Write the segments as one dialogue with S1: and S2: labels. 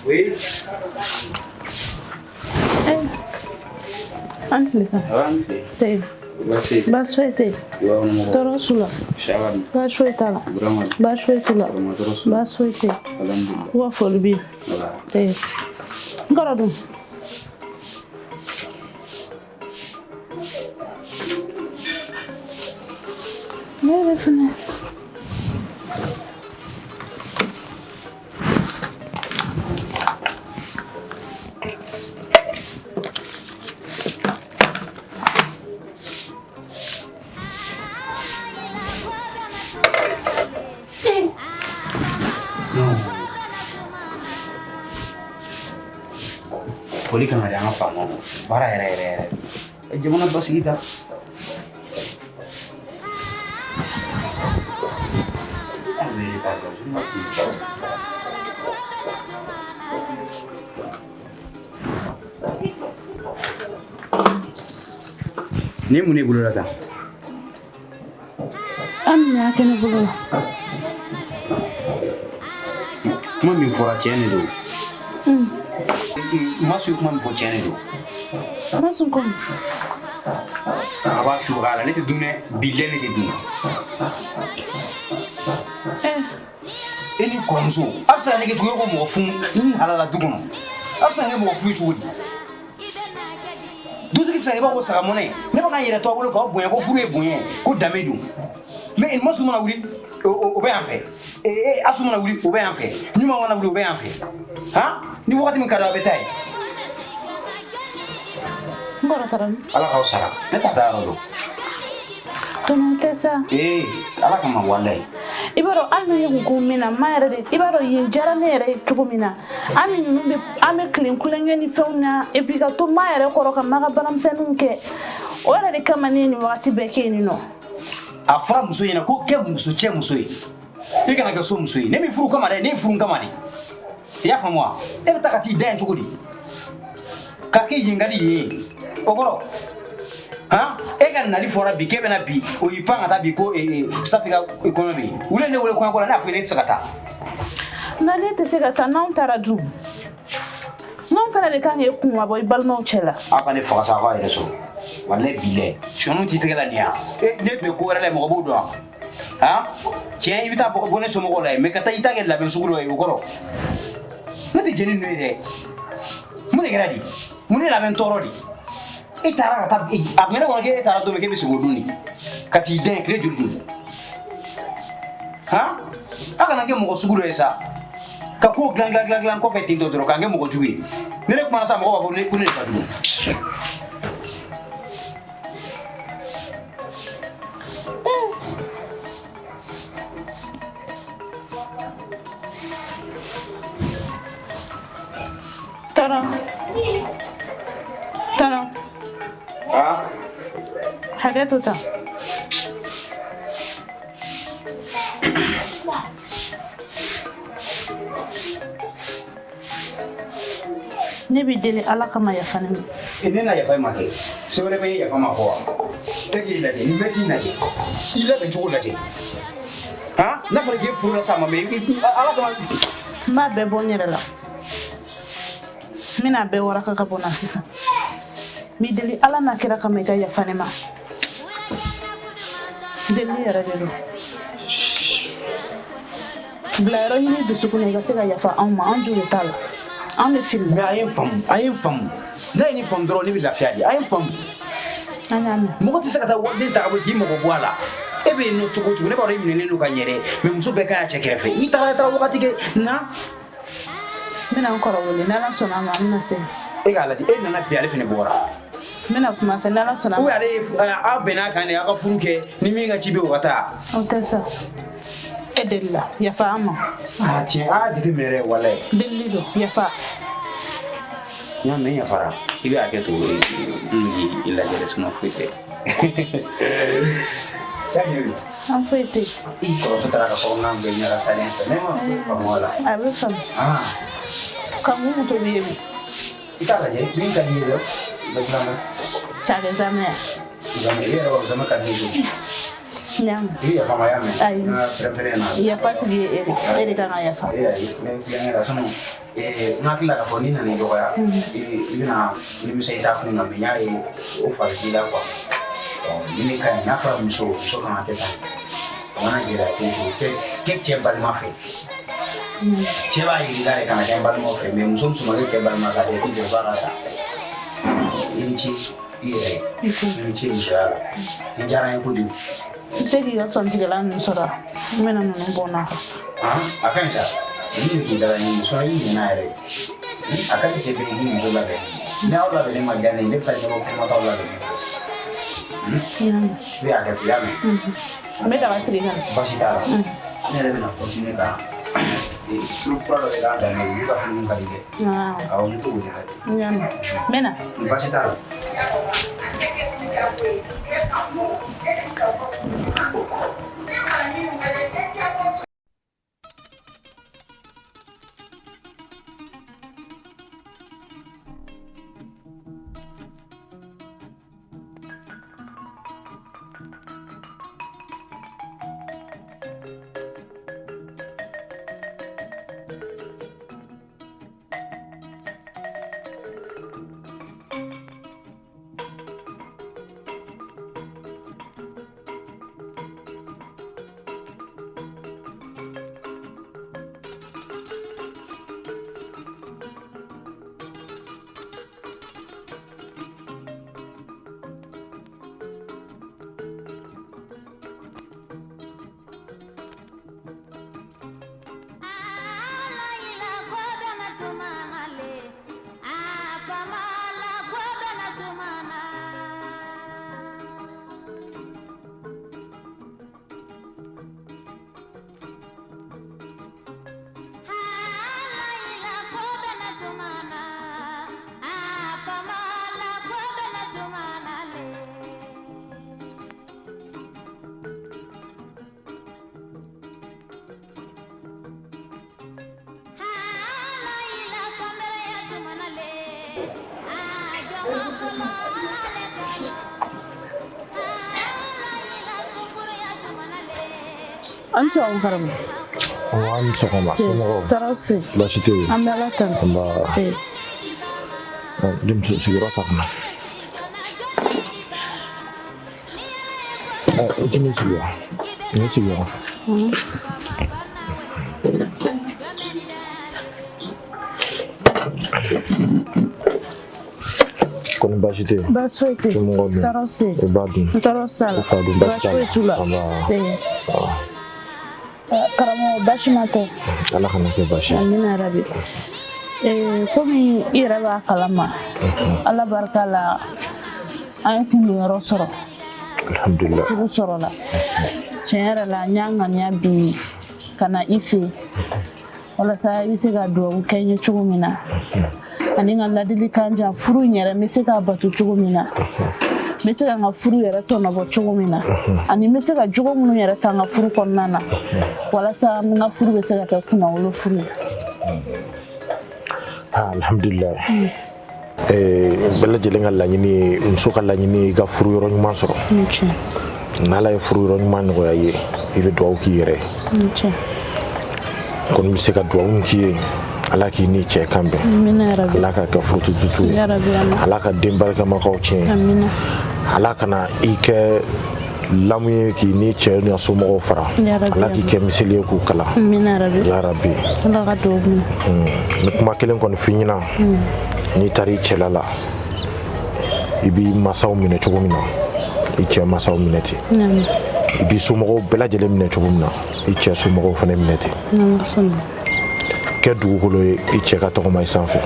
S1: Oui.
S2: An tile ka. Tɛ. Baasi foyi tɛ. Tɔɔrɔ s'u la. Baasi foyi t'a la. Baasi foyi t'u la. Baasi foyi tɛ. U ka foli b'i ye. Tɛ. N kɔrɔ dun? Ne yɛrɛ fɛnɛ.
S1: Foli kan ka di an ka faamaw ma baara yɛrɛ yɛrɛ yɛrɛ jamana basigi ta. Nin ye mun ye bolo la tan?
S2: An y'a kɛ ne bolo la.
S1: Kuma min fɔra tiɲɛ de don. Masu ye kuma min fɔ tiɲɛ de don.
S2: Masu ko.
S1: A b'a subaga la, ne tɛ dun dɛ, bilahi ne tɛ dun. E ni kɔrɔmuso, a bɛ se ka ne kɛ cogo ko mɔgɔ fu ni halala du kɔnɔ. A bɛ se ka ne kɛ mɔgɔ fu ye cogo di? Dutigi tɛ se ka i b'a fɔ ko saga mɔnɛ. Ne bɛ ka n yɛrɛ to a bolo k'aw bonya ko furu ye bonya ye, ko danbe don. Mais Masu mana wuli, o bɛ yan fɛ. Ee Asu mana wuli, o bɛ yan fɛ. Ɲuman mana wuli, o bɛ yan fɛ. Han? Ni wagati min ka di aw bɛ taa yen.
S2: N kɔrɔ taara min?
S1: Ala k'aw sara. Ne t'a taa yɔrɔ dɔn.
S2: Tɔnɔ tɛ sa.
S1: Ee Ala kama walayi.
S2: I b'a dɔn hali ni ne kun ko min na ma yɛrɛ de, i b'a dɔn yen diyara ne yɛrɛ ye cogo min na, an ni ninnu bɛ, an bɛ tilen kulonkɛ ni fɛnw na, et puis ka to ma yɛrɛ kɔrɔ ka ma ka baaramisɛnninw kɛ, o yɛrɛ de kama ne ye nin wagati bɛɛ kɛ yen nɔ.
S1: A fɔra muso ɲɛna ko kɛ muso cɛ muso ye, i kana kɛ so muso ye. Ne bɛ furu kama dɛ, ne ye furu kama de. I y'a faamu wa? E bɛ taa ka t'i da yen cogo di? Ka kɛ yen ka di yen ye. O kɔrɔ han, e ka nali fɔra bi k'e bɛna bi, o y'i pan ka taa bi ko Safi ka kɔɲɔ bɛ yen. Olu ye ne wele kɔɲɔko la, ne y'a fɔ ne tɛ se ka taa.
S2: Nka ne tɛ se ka taa, n'anw taara dun, n'anw fana de kan k'e kun ka bɔ i balimaw cɛ la.
S1: Aw ka ne faga sa, aw k'a yɛrɛ sɔrɔ. Walayi bilayi, sɔnniw t'i tɛgɛ la nin ya. Ne tun bɛ ko wɛrɛ la, mɔgɔ b'o dɔn wa? Han, tiɲɛ i bɛ taa bɔ ne somɔgɔw la yen, mais ka taa i ta kɛ labɛn sugu dɔ ye, o kɔrɔ. Ne tɛ jɛn ni ninnu ye dɛ. Mun de kɛra de? Mun de labɛn tɔɔrɔ de? E taara ka taa, a tun bɛ ne kɔnɔ k'e taara don min k'e bɛ segin o don de. Ka t'i dɛn tile joli joli. Han? A kana kɛ mɔgɔ sugu dɔ ye sa. Ka ko dilan dilan dilan dilan kɔfɛ ten tɔ dɔrɔn k'an kɛ mɔgɔ jugu ye. Ni ne kumana sa, mɔgɔ b'a fɔ ko ne de ka jugu.
S2: Tɔnɔ. Tɔnɔ.
S1: Ah?
S2: Hakɛ to tan. Ne b'i deli Ala kama, yafa ne ma.
S1: E ne na yafa i ma kɛ. Se wɛrɛ bɛ e yafa ma fɔ wa? E k'i lajɛ, nin veste in lajɛ. I labɛn cogo lajɛ. Han? N'a fɔra k'e furula sa ma, mais Ala kama.
S2: N b'a bɛɛ bɔ n yɛrɛ la. N bɛna a bɛɛ waraka ka bɔ n na sisan. N b'i deli Ala n'a kira kama, i ka yafa ne ma. Delili yɛrɛ de don. Bila yɔrɔ ɲini dusukun na, i ka se ka yafa anw ma, an jo t'a la. An bɛ fili.
S1: Mais a ye n faamu, a ye n faamu. N'a ye nin faamu dɔrɔn, ne bɛ lafiya de. A ye n faamu.
S2: An y'a mɛn.
S1: Mɔgɔ tɛ se ka taa waliden ta ka bɔ k'i mago bɔ a la. E bɛ yen nɔ cogo o cogo, ne b'a dɔn i minɛlen don ka ɲɛ dɛ, mais muso bɛɛ ka ɲi a cɛ kɛrɛfɛ. N'i taara, i taara wagati kɛ na.
S2: N bɛna n kɔrɔ wele, n'Ala sɔnna a ma, an bɛna se.
S1: E k'a lajɛ, e nana bi, ale fana bɔra.
S2: N bɛna kuma fɛ, n'Ala sɔnna a
S1: Ou
S2: ma.
S1: ale ye aw bɛn'a kan de, aw ka furu kɛ ni min ka ci bɛ o ka taa.
S2: O tɛ sa. E deli la, yafa an ma.
S1: Aa tiɲɛ, aa jateminɛ dɛ, walayi.
S2: Delili don, yafa.
S1: N y'a mɛn, n yafara. I bɛ hakɛ to, n k'i lajɛ dɛ, sinon foyi tɛ.
S2: An foyi tɛ.
S1: I kɔrɔtɔ taara ka kɔnɔna bɛɛ ɲagasalen fɛ, ne ma foyi faamu a la.
S2: A bɛ faamu. Ka mun tobi ye bi?
S1: I t'a lajɛ, min ka di i ye dɔrɔn, i bɛ dilan na.
S2: K'a kɛ zamɛ ye.
S1: Zamɛ, i yɛrɛ b'a dɔn zamɛ ka di ne ye.
S2: N y'a mɛn.
S1: I bɛ yafa n ma, y'a mɛn?
S2: Ayi.
S1: N ka pɛrɛn-pɛrɛn na.
S2: Yafa tigi ye e de ye. E de kan ka yafa.
S1: Ee ayi, n bɛ tulonkɛ la sinon n hakili la k'a fɔ n'i nana i dɔgɔya, i bɛna nimisa i taa kun na, mais n y'a ye o fari t'i la quoi. Nin de ka ɲi, n'a fɔra muso, muso kan ka kɛ tan. A mana gɛlɛya cogo o cogo, kɛ cɛ balima fɛ. Cɛ b'a yir'i la de ka na kɛ n balimaw fɛ, mais muso muso ma kɛ cɛ balima fɛ, a tɛ k'i fɛ f'a ka sa. I ni ce i yɛrɛ ye. I ni ce musoya la. Nin diyara n ye kojugu.
S2: N bɛ se k'i ka sɔntigɛla ninnu sɔrɔ, n bɛna ninnu bɔ n na.
S1: A ka ɲi sa. Nin de tun diyara n ye, muso i ɲɛna yɛrɛ. A ka di cɛ bɛɛ ye k'i muso labɛn. Ni aw labɛnnen ma diya ne ye, ne bɛ taa ɲɛbɔ fɛnma t'aw labɛnnen fɛ. I bɛ hakɛ to, i y'a mɛn?
S2: N bɛ daga sigi ka na.
S1: Baasi t'a la. Ne yɛrɛ bɛna continuer ka furu kura dɔ bɛ k'an dan olu ka filimu ka di dɛ. Awɔ, n bɛ to k'o de lajɛ.
S2: N y'a mɛn. N bɛ na.
S1: Baasi t'a la.
S2: An ni sɔgɔma karamɔgɔ.
S3: An ni sɔgɔma, somɔgɔw?
S2: Tɔɔrɔ si.
S3: Baasi tɛ yen.
S2: An bɛ Ala tanu.
S3: Nba.
S2: Se.
S3: Denmuso, sigiyɔrɔ ta ka na. I tɛ ne sigi wa? Ne sigi ɲɔgɔn fɛ. Kɔni baasi tɛ yen?
S2: Baasi foyi tɛ yen.
S3: Somɔgɔw dun?
S2: Tɔɔrɔ si.
S3: U ba dun?
S2: N tɔɔrɔ si t'a la.
S3: U fa dun?
S2: Baasi foyi t'u la.
S3: Nba.
S2: Se. Karamɔgɔ, baasi ma tɛ.
S3: Ala kana kɛ baasi ye.
S2: Amina yarabi. Komi i yɛrɛ b'a kalama, Ala barika la, an ye kundonyɔrɔ sɔrɔ.
S3: Alhamdulillah.
S2: Furu sɔrɔla. Tiɲɛ yɛrɛ la, n y'a ŋaniya bi ka na i fɛ yen walasa i bɛ se ka dugawu kɛ n ye cogo min na, ani n ka ladilikan jan furu in yɛrɛ n bɛ se k'a bato cogo min na, n bɛ se ka n ka furu yɛrɛ tɔnɔbɔ cogo min na, ani n bɛ se ka jogo minnu yɛrɛ ta n ka furu kɔnɔna na walasa n ka furu bɛ se ka kɛ kunnawolo furu ye.
S3: Alhamdulillah. Bɛɛ lajɛlen ka laɲini ye, muso ka laɲini ye i ka furu yɔrɔ ɲuman sɔrɔ. N'Ala ye furu yɔrɔ ɲuman nɔgɔya i ye, i bɛ dugawu k'i yɛrɛ ye. Kɔni bɛ se ka dugawu k'i ye, Ala k'i ni cɛ kan bɛn. Ala ka kɛ furutututu ye. Ala ka den barikama k'aw tiɲɛ. Ala kana i kɛ lamu ye k'i ni cɛ ni somɔgɔw fara. Ala k'i kɛ miseli ye k'u kala. Ya Rabbi.
S2: Ala ka dugawu minɛ.
S3: N bɛ kuma kelen kɔni f'i ɲɛna. N'i taara i cɛla la, i b'i masaw minɛ cogo min na, i cɛ masaw minɛ ten. I b'i somɔgɔw bɛɛ lajɛlen minɛ cogo min na, i cɛ somɔgɔw fana minɛ ten. Kɛ dugukolo ye i cɛ ka tɔgɔma i sanfɛ.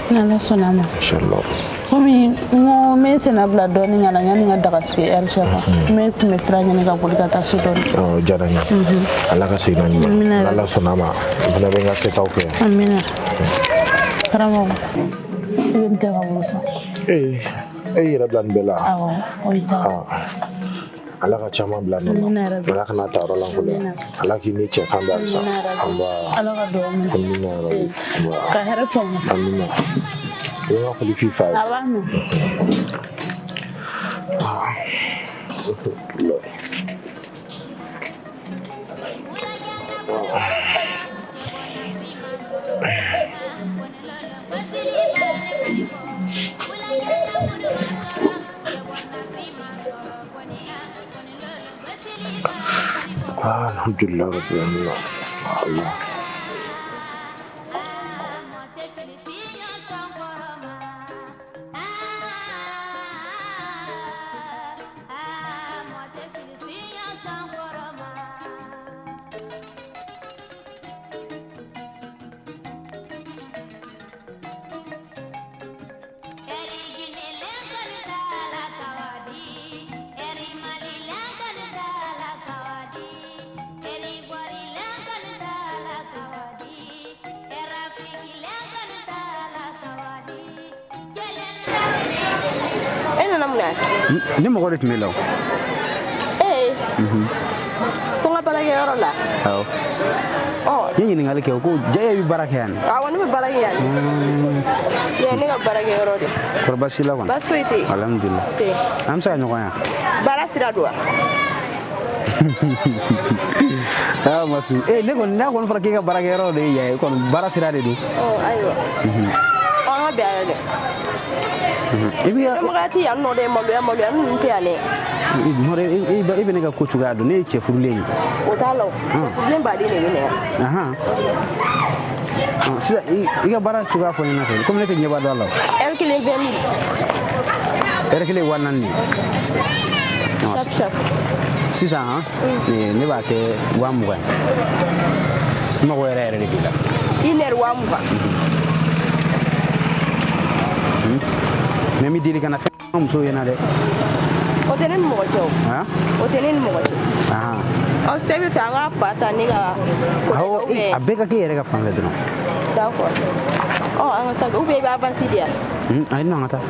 S2: N'Ala sɔnna a ma.
S3: Inshallah.
S2: Komi n ko n bɛ n senna bila dɔɔni ka na yanni n ka daga sigi ɛri cɛ kan. N bɛ tun bɛ sira ɲini ka boli ka taa so dɔɔni.
S3: O diyara n ye. Ala ka segin n'a ɲuman. N'Ala sɔnna a ma, n fana bɛ n ka kɛtaw kɛ.
S2: Amina. Karamɔgɔ, i bɛ nin kɛ ka wolo sa.
S3: Ee, e y'i yɛrɛ bila nin bɛɛ la.
S2: Awɔ, o y'i ta.
S3: Ala ka caman bila nɔ la. Ala kana ta yɔrɔ lankolon. Ala k'i ni cɛ kan bɛn halisa.
S2: Ala ka dugawu minɛ.
S3: Amina yarabi.
S2: Ka hɛrɛ faamu.
S3: Amina. I bɛ n ka foli f'i fa ye.
S2: A b'a mɛn.
S3: Alhamdulillah rabbil alamin. Allah.
S1: Ne mɔgɔ de tun bɛ la o.
S4: Ee. Ko n ka baarakɛyɔrɔ la.
S1: Awɔ.
S4: Ɔ.
S1: N ye ɲininkali kɛ o ko Jaya bɛ baara kɛ yan.
S4: Awɔ, ne bɛ baara kɛ yan. Yan ne ka baarakɛyɔrɔ de.
S1: Kɔrɔ baasi la kɔni.
S4: Baasi foyi tɛ yen.
S1: Alhamdulilah. An bɛ se ka ɲɔgɔn ye.
S4: Baara sira don wa?
S1: Aa Masu, ee ne kɔni n'a kɔni fɔra k'e ka baarakɛyɔrɔ de ye yan ye kɔni baara sira de don.
S4: Ɔ ayiwa. Ɔ an ka bɛn a la dɛ.
S1: I b'i ka
S4: Dɔnbagaya tɛ yan nɔ dɛ, maloya maloya ninnu tɛ yan dɛ.
S1: E bɛ ne ka ko cogoya dɔn, ne ye cɛ furulen ye.
S4: O t'a la o. Cɛ furulen baden de bɛ na yan.
S1: Sisan i ka baara cogoya fɔ n ɲɛna fɛ, komi ne tɛ ɲɛba dɔn a la o.
S4: Heure kelen 20 000.
S1: Heure kelen 4000 de.
S4: Sharp sharp.
S1: Sisan ne b'a kɛ 20,000 ye. N mago yɛrɛ yɛrɛ de b'i la.
S4: Une heure 20,000.
S1: Mais n bɛ deli kana fɛn musow ɲɛna dɛ.
S4: O tɛ ne ni mɔgɔ cɛ o. O tɛ ne ni mɔgɔ cɛ. Ɔ se bɛ fɛ an ka pa ta ne ka côté la
S1: Awɔ,
S4: ou bien.
S1: a bɛɛ ka k'e yɛrɛ ka fan fɛ dɔrɔn.
S4: D'accord. Ɔ an ka taa ou bien i bɛ avance di yan.
S1: Ayi non, an ka taa.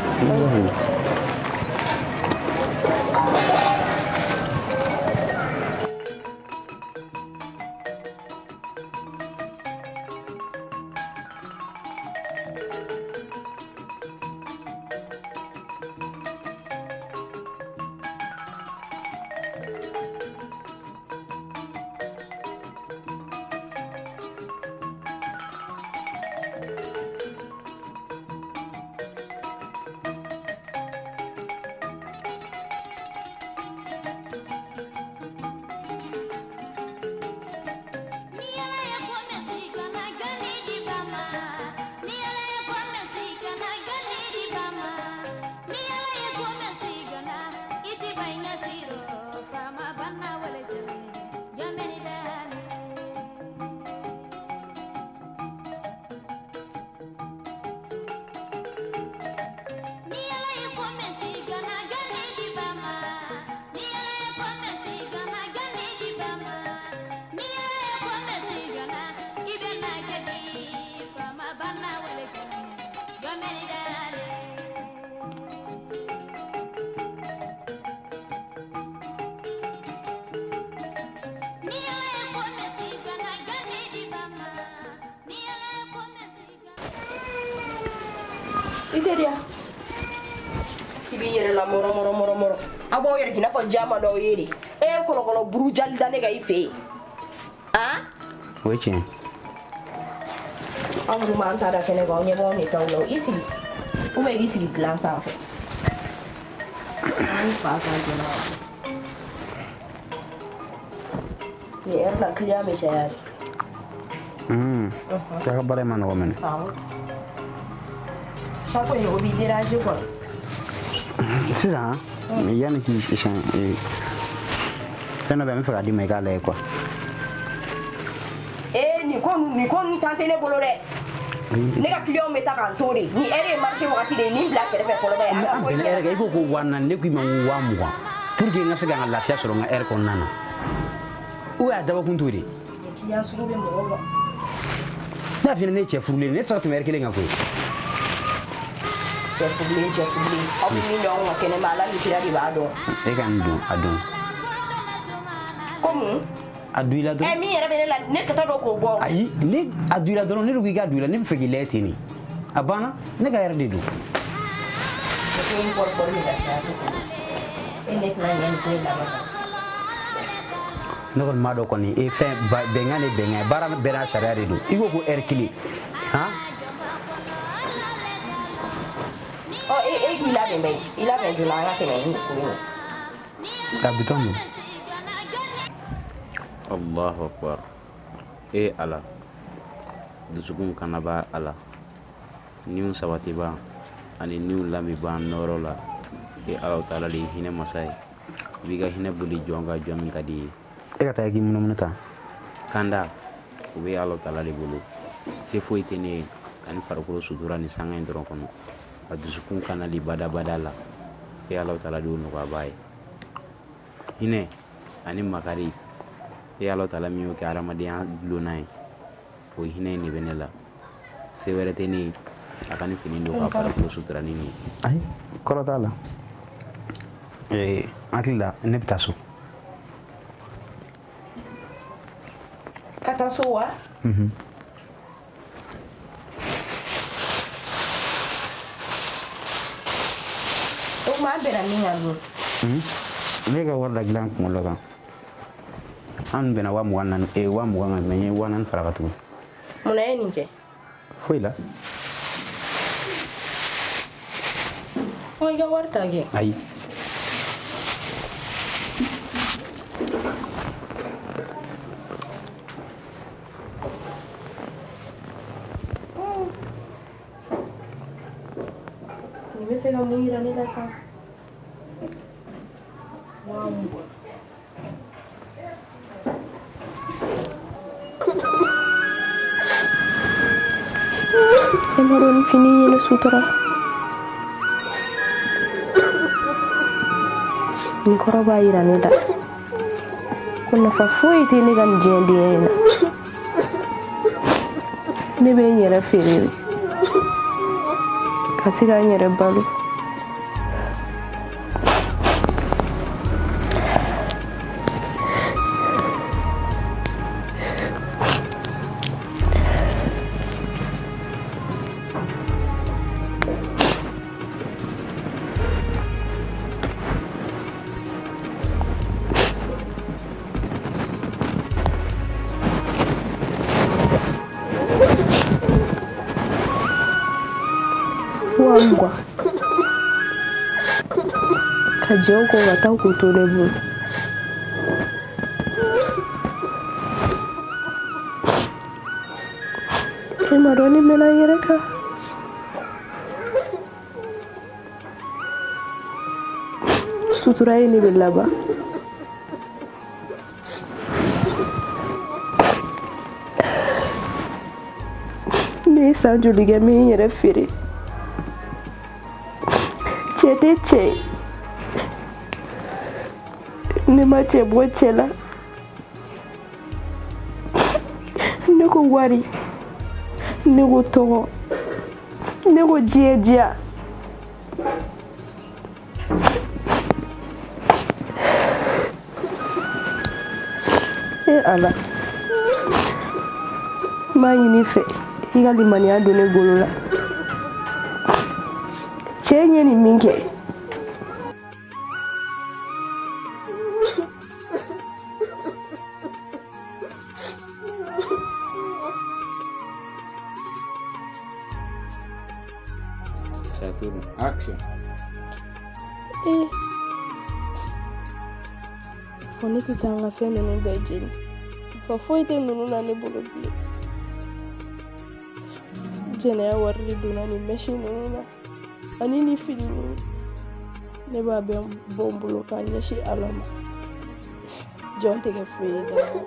S4: I teriya i b'i yɛrɛ la mɔrɔ mɔrɔ mɔrɔ mɔrɔ aw b'aw yɛrɛ k'i n'a fɔ jama dɔw ye de e ye kɔlɔkɔlɔ burujali da ne kan i fɛ yen han.
S1: O ye tiɲɛ.
S4: Anw minnu b'an ta da kɛnɛ kan aw ɲɛ b'anw de taw la i sigi ou bien i k'i sigi dilan sanfɛ. An fa ka jɛna wa. Nin heure la client bɛ caya de.
S1: I ka baara in ma nɔgɔ mɛnɛ.
S4: Awɔ. Sako in o b'i déranger quoi.
S1: Sisan yanni k'i sisan fɛn dɔ bɛ yen n bɛ fɛ k'a d'i ma i k'a lajɛ quoi.
S4: Ee nin ko ninnu tan tɛ ne bolo dɛ. Ne ka client bɛ taa k'an to de. Ni heure ye marché wagati de ye nin bila kɛrɛfɛ fɔlɔ dɛ.
S1: An bɛnna heure kan i ko ko 4000 ne k'i ma ko 20,000 pour que n ka se ka n ka lafiya sɔrɔ n ka heure kɔnɔna na. Ou bien a dabɔkun t'o de ye.
S4: Client sugu bɛ mɔgɔw kan.
S1: Ne y'a f'i ɲɛna ne ye cɛ furulen ye ne tɛ se ka tɛmɛ heure kelen kan koyi.
S4: Cɛ furulen cɛ furulen aw bɛ min dɔn anw ka kɛnɛma Ala ni kira de b'a dɔn.
S1: E ka nin don a don.
S4: Ko mun?
S1: A don i la dɔrɔn.
S4: Ɛ min yɛrɛ bɛ ne la ne kɛtɔ don k'o bɔ.
S1: Ayi ne a don i la dɔrɔn ne de ko i k'a don i la ne bɛ fɛ k'i lajɛ ten de. A banna ne ka yɛrɛ de don.
S4: E ne tɛna ɲɛ nin ko in laban.
S1: Ne kɔni m'a dɔn kɔni e fɛn bɛnkan de bɛnkan ye, baara bɛɛ n'a sariya de don. I ko ko ɛri kelen han.
S4: Ɔ e k'i labɛn bɛ i labɛn joona an ka tɛmɛ ni ko in ye.
S1: Ka bitɔn dun.
S5: Allahu akbar. E Ala, dusukun kanaba Ala, niw sabatiba ani niw lamiba nɔɔrɔ la. E Ala taala de ye hinɛ masa ye. I b'i ka hinɛ boli jɔn ka jɔn min ka di i ye.
S1: E ka taa i k'i munumunu tan.
S5: Kanda o bɛ Ala taala de bolo. Se foyi tɛ ne ye ka ni farikolo sutura ni sanga in dɔrɔn kɔnɔ. A dusukun kanali badabada la. E Ala taala de y'o nɔgɔyabaa ye. Hinɛ ani makari e Ala taala min y'o kɛ hadamadenya dulonna ye, o hinɛ in de bɛ ne la. Se wɛrɛ tɛ ne ye a ka ni fini don ka farikolo sutura ni nin ye.
S1: Ayi, kɔrɔ t'a la. N hakili la ne bɛ taa so.
S4: Ka taa so wa? O tuma an bɛnna min kan dun?
S1: Ne ka wari da dilan kunkolo kan. An bɛnna 24,000 20,000 kan, mais n ye 4,000 fara kan tugun.
S4: Munna e ye nin kɛ?
S1: Foyi la.
S4: Ɔ i ka wari ta kɛ.
S1: Ayi.
S4: Nin bɛ fɛ ka mun yira ne la tan? 20,000.
S6: E ma dɔn ni fini ye ne sutura. Nin kɔrɔ b'a yira ne la ko nafa foyi tɛ ne ka nin diɲɛdenya in na. Ne bɛ n yɛrɛ feere de ka se ka n yɛrɛ balo. 20,000 ka jɛ o kɔ ka taa k'o to ne bolo. E ma dɔn ne mɛnna n yɛrɛ kan. Sutura ye ne bɛ laban. Ne ye san joli kɛ n bɛ n yɛrɛ feere. Cɛ tɛ cɛ ye. Ne ma cɛ bɔ cɛ la. Ne ko wari, ne ko tɔgɔ, ne ko diɲɛ diya. E Ala, n b'a ɲini i fɛ i ka limaniya don ne golo la. Cɛ in ye nin min kɛ.
S5: Ça tourne. Action.
S6: Fo ne tɛ taa n ka fɛn ninnu bɛɛ jeni. Nafa foyi tɛ ninnu na ne bolo bilen. Jɛnɛya wari de donna nin mɛsi ninnu na ani ni fini ninnu. Ne b'a bɛɛ bɔ n bolo k'a ɲɛsin Ala ma. Jɔn tɛ kɛ foyi ye dɔrɔn.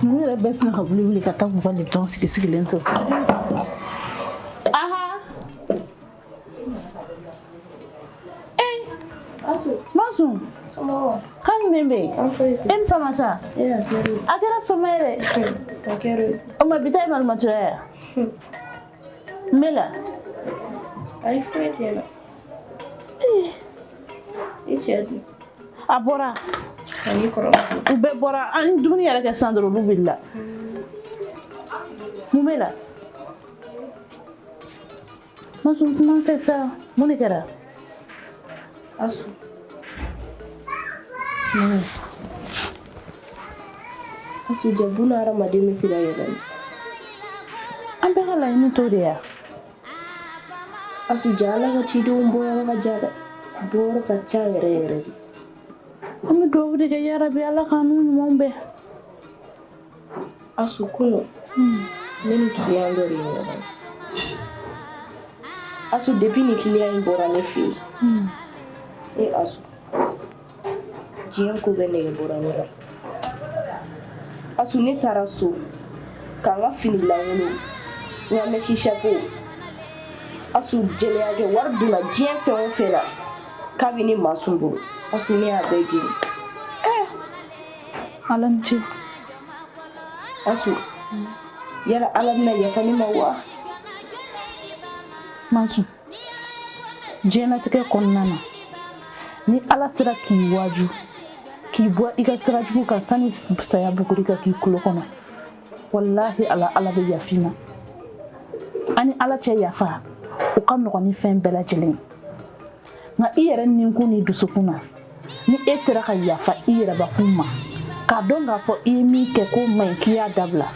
S2: Ninnu yɛrɛ bɛɛ sina ka wuli wuli ka taa k'u ka lipton sigi sigilen to. Aha. Ee.
S6: Asu.
S2: Masun.
S6: Somɔgɔw.
S2: Kan jumɛn bɛ yen?
S6: An foyi tɛ.
S2: E ni fama sa?
S6: E a kɛra.
S2: A kɛra fama ye dɛ.
S6: A kɛra.
S2: O ma bi ta ye malimatuya ye wa? N bɛ la.
S6: Ayi foyi tɛ la. I cɛ dun?
S2: A bɔra.
S6: Ani kɔrɔmuso.
S2: U bɛɛ bɔra. An ye dumuni yɛrɛ kɛ sisan dɔrɔn olu wulila. Mun b'e la? Masun kuma n fɛ sa. Mun de kɛra?
S6: Asu. Asu ja buna hadamaden bɛ se ka yɛlɛma.
S2: An bɛɛ ka laɲini t'o de ye wa?
S6: Asu ja Ala ka cidenw bɔyɔrɔ ka jan dɛ. Bɔyɔrɔ ka ca yɛrɛ yɛrɛ de.
S2: An bɛ dugawu de kɛ yarabi Ala k'an n'u ɲumanw bɛn.
S6: Asu kunun ne ni kiliyan dɔ de ye ɲɔgɔn ye. Asu depuis ni kiliyan in bɔra ne fɛ yen. E Asu diɲɛ ko bɛɛ nege bɔra ne la. Asu ne taara so ka n ka fini lankolon n ka mèche chapeau Asu jɛlenya kɛ wari donna diɲɛ fɛn o fɛn na k'a bɛ ne Masun bolo Asu ne y'a bɛɛ jeni.
S2: Ala ni ce.
S6: Asu yala Ala bɛna yafa ne ma wa?
S2: Masun diɲɛlatigɛ kɔnɔna na ni Ala sera k'i waaju k'i bɔ i ka sira jugu kan sani saya buguri ka k'i kulo kɔnɔ walahi ala Ala bɛ yafa i ma. An ni Ala cɛ yafa o ka nɔgɔn ni fɛn bɛɛ lajɛlen ye nka i yɛrɛ ninkun ni dusukun na ni e sera ka yafa i yɛrɛbakun ma k'a dɔn k'a fɔ i ye min kɛ k'o man ɲi k'i y'a dabila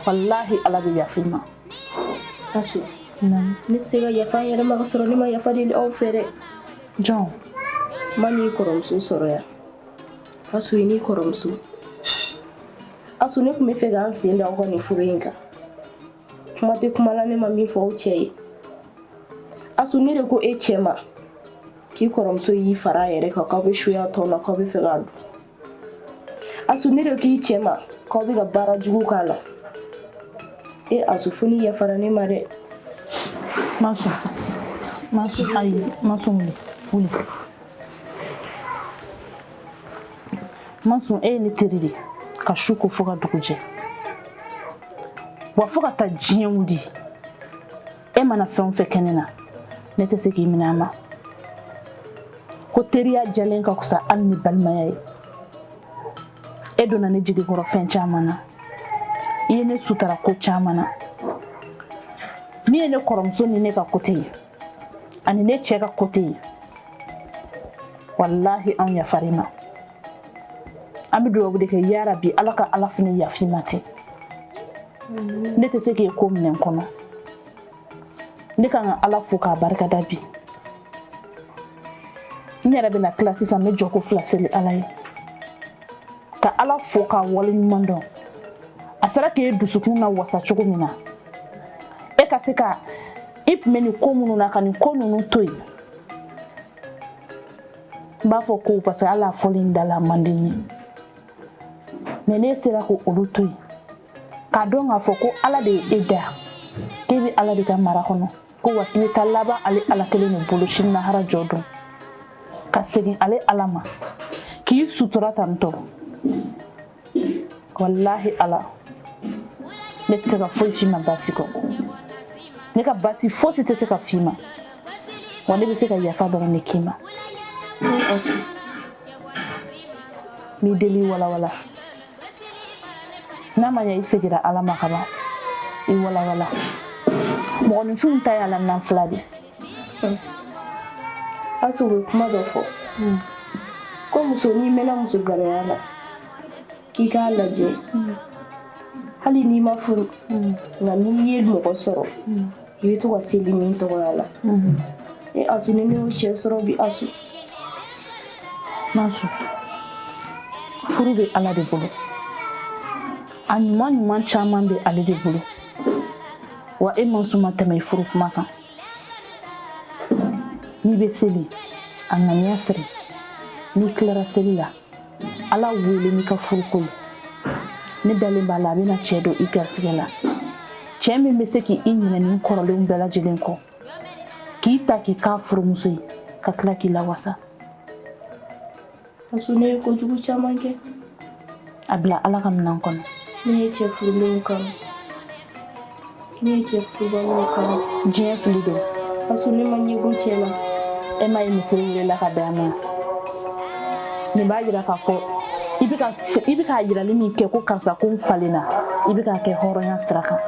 S2: walahi Ala bɛ yafa i ma.
S6: Asu ne tɛ se ka yafa n yɛrɛ ma ka sɔrɔ ne ma yafa deli aw fɛ dɛ.
S2: Jɔn?
S6: Ma n'i kɔrɔmuso sɔrɔ yan. Asu i n'i kɔrɔmuso. Asu ne tun bɛ fɛ k'an sen da aw ka nin furu in kan. Kuma tɛ kuma la ne ma min fɔ aw cɛ ye. Asu ne de ko e cɛ ma k'i kɔrɔmuso y'i fara a yɛrɛ kan k'aw bɛ suya tɔn na k'aw bɛ fɛ k'a dun. Asu ne de k'i cɛ ma k'aw bɛ ka baara jugu k'a la. E Asu fo n'i yafara ne ma dɛ.
S2: Masun Masun ayi Masun wuli wuli. Masun e ye ne teri de ka su ko fo ka dugu jɛ wa fo ka taa diɲɛ wuli e mana fɛn o fɛn kɛ ne na ne tɛ se k'i minɛ a ma ko teriya jɛlen ka fisa hali ni balimaya ye e donna ne jigi kɔrɔ fɛn caman na i ye ne sutara ko caman na min ye ne kɔrɔmuso ni ne ka côté ye ani ne cɛ ka côté ye walahi anw yafar'i ma an bɛ dugawu de kɛ yarabi Ala ka Ala fana yaf'i ma ten ne tɛ se k'e ko minɛ n kɔnɔ ne kan ka Ala fo k'a barikada bi n yɛrɛ bɛna tila sisan n bɛ jɔko fila seli Ala ye ka Ala fo k'a waleɲuman dɔn a sera k'e dusukun na wasa cogo min na e ka se ka i tun bɛ nin ko minnu na ka nin ko ninnu to yen n b'a fɔ ko parce que hali a fɔli in da la man di n ye mais n'e sera ko olu to yen k'a dɔn k'a fɔ ko Ala de ye e da k'e bɛ Ala de ka mara kɔnɔ ko wa k'i bɛ taa laban ale Ala kelen de bolo sini lahara jɔ don ka segin ale Ala ma k'i sutura tantɔ walahi Ala ne tɛ se ka foyi f'i ma baasi kɔ ne ka baasi fosi tɛ se ka f'i ma wa ne bɛ se ka yafa dɔrɔn de k'i ma n b'i deli walawala n'a ma ɲɛ i segira Ala ma ka ban i walawala mɔgɔninfinw ta y'a la nanfila de
S6: Asu u bɛ kuma dɔ fɔ ko muso n'i mɛnna muso ganaya la k'i k'a lajɛ hali n'i ma furu nka n'i ye mɔgɔ sɔrɔ i bɛ to ka seli min tɔgɔya la e Asu ni ne y'o cɛ sɔrɔ bi Asu.
S2: Masu furu bɛ Ala de bolo a ɲuman ɲuman caman bɛ ale de bolo wa e Masu ma tɛmɛ i furu kuma kan n'i bɛ seli a ŋaniya siri n'i tilara seli la Ala wele n'i ka furuko ye. Ne dalen b'a la, a bɛna cɛ don i garisigɛ la, cɛ min bɛ se k'i ɲinɛ nin kɔrɔlenw bɛɛ lajɛlen kɔ, k'i ta k'i k'a furumuso ye, ka tila k'i lawasa.
S6: Asu, ne ye kojugu caman kɛ.
S2: A bila Ala ka minɛn kɔnɔ.
S6: Ne ye cɛ furulenw kanu, ne ye cɛ furubaliw kanu.
S2: Diɲɛ fili don.
S6: Asu, ne ma ɲɛgun cɛ la.
S2: E ma ye misiri welela ka bɛn a ma. Nin b'a yira k'a fɔ i bɛ k'a yirali min kɛ ko karisa ko n falenna, i bɛ k'a kɛ hɔrɔnya sira kan.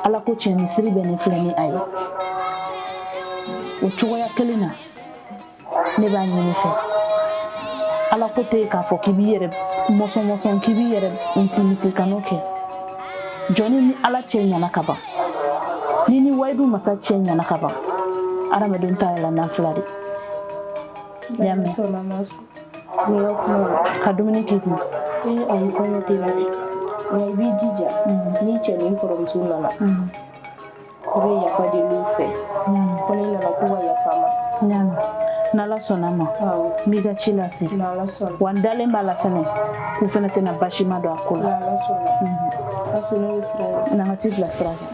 S2: Ala ko tiɲɛ, misiri bɛ nin filɛ ni a ye o cogoya kelen na. Ne b'a ɲini fɛ, Ala ko tɛ yen k'a fɔ k'i b'i yɛrɛ mɔsɔn mɔsɔn, k'i b'i yɛrɛ misimisi. Kan'o kɛ. Jɔnni ni Ala cɛ ɲɛna ka ban, ni wayidu masa cɛ ɲɛna ka ban, adamadenw ta yɛlɛ nafila de. I y'a mɛn?
S6: Sɔnna ma sɔn ni ka kuma la.
S2: Ka dumuni k'i kun.
S6: Ee ayi, kɔngɔ tɛ na dɛ, nka i b'i jija, ni cɛ ni kɔrɔmuso nana, i bɛ yafa deli u fɛ ko ne nana k'u ka yafa n ma.
S2: N y'a mɛn, n'Ala sɔnna ma.
S6: Awɔ.
S2: N b'i ka ci lase.
S6: N'Ala sɔnna.
S2: Wa n dalen b'a la fɛnɛ k'u fɛnɛ tɛna basi ma don a ko la.
S6: N'Ala sɔnna. Asu, ne bɛ sira la.
S2: Na, ka t'i bila sira kan.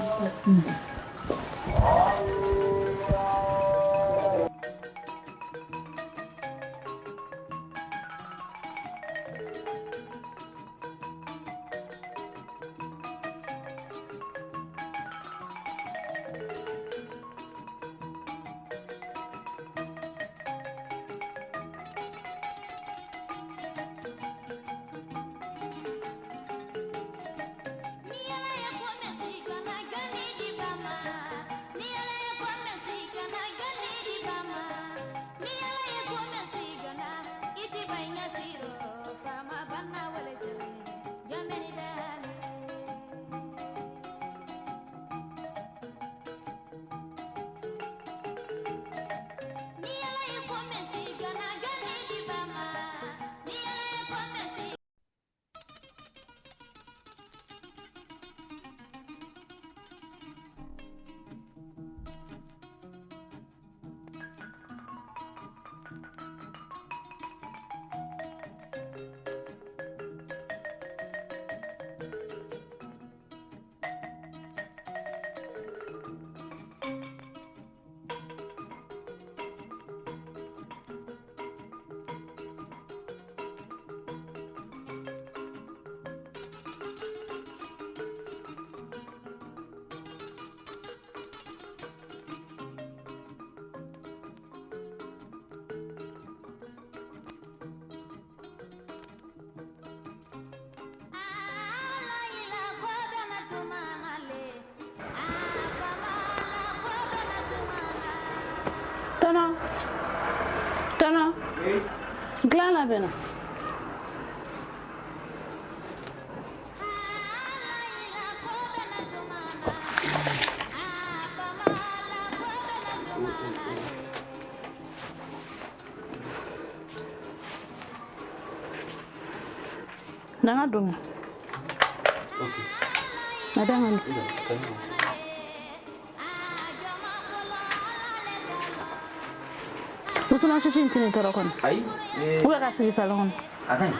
S2: Tɔnɔ, tɔnɔ, dilan labɛnna. Na n ka don. Na da n ka don. Musoman sisi in tɛ nin tɔɔrɔ kɔni.
S1: Ayi.
S2: U bɛ ka sigi salon kɔnɔ.
S1: A ka ɲi.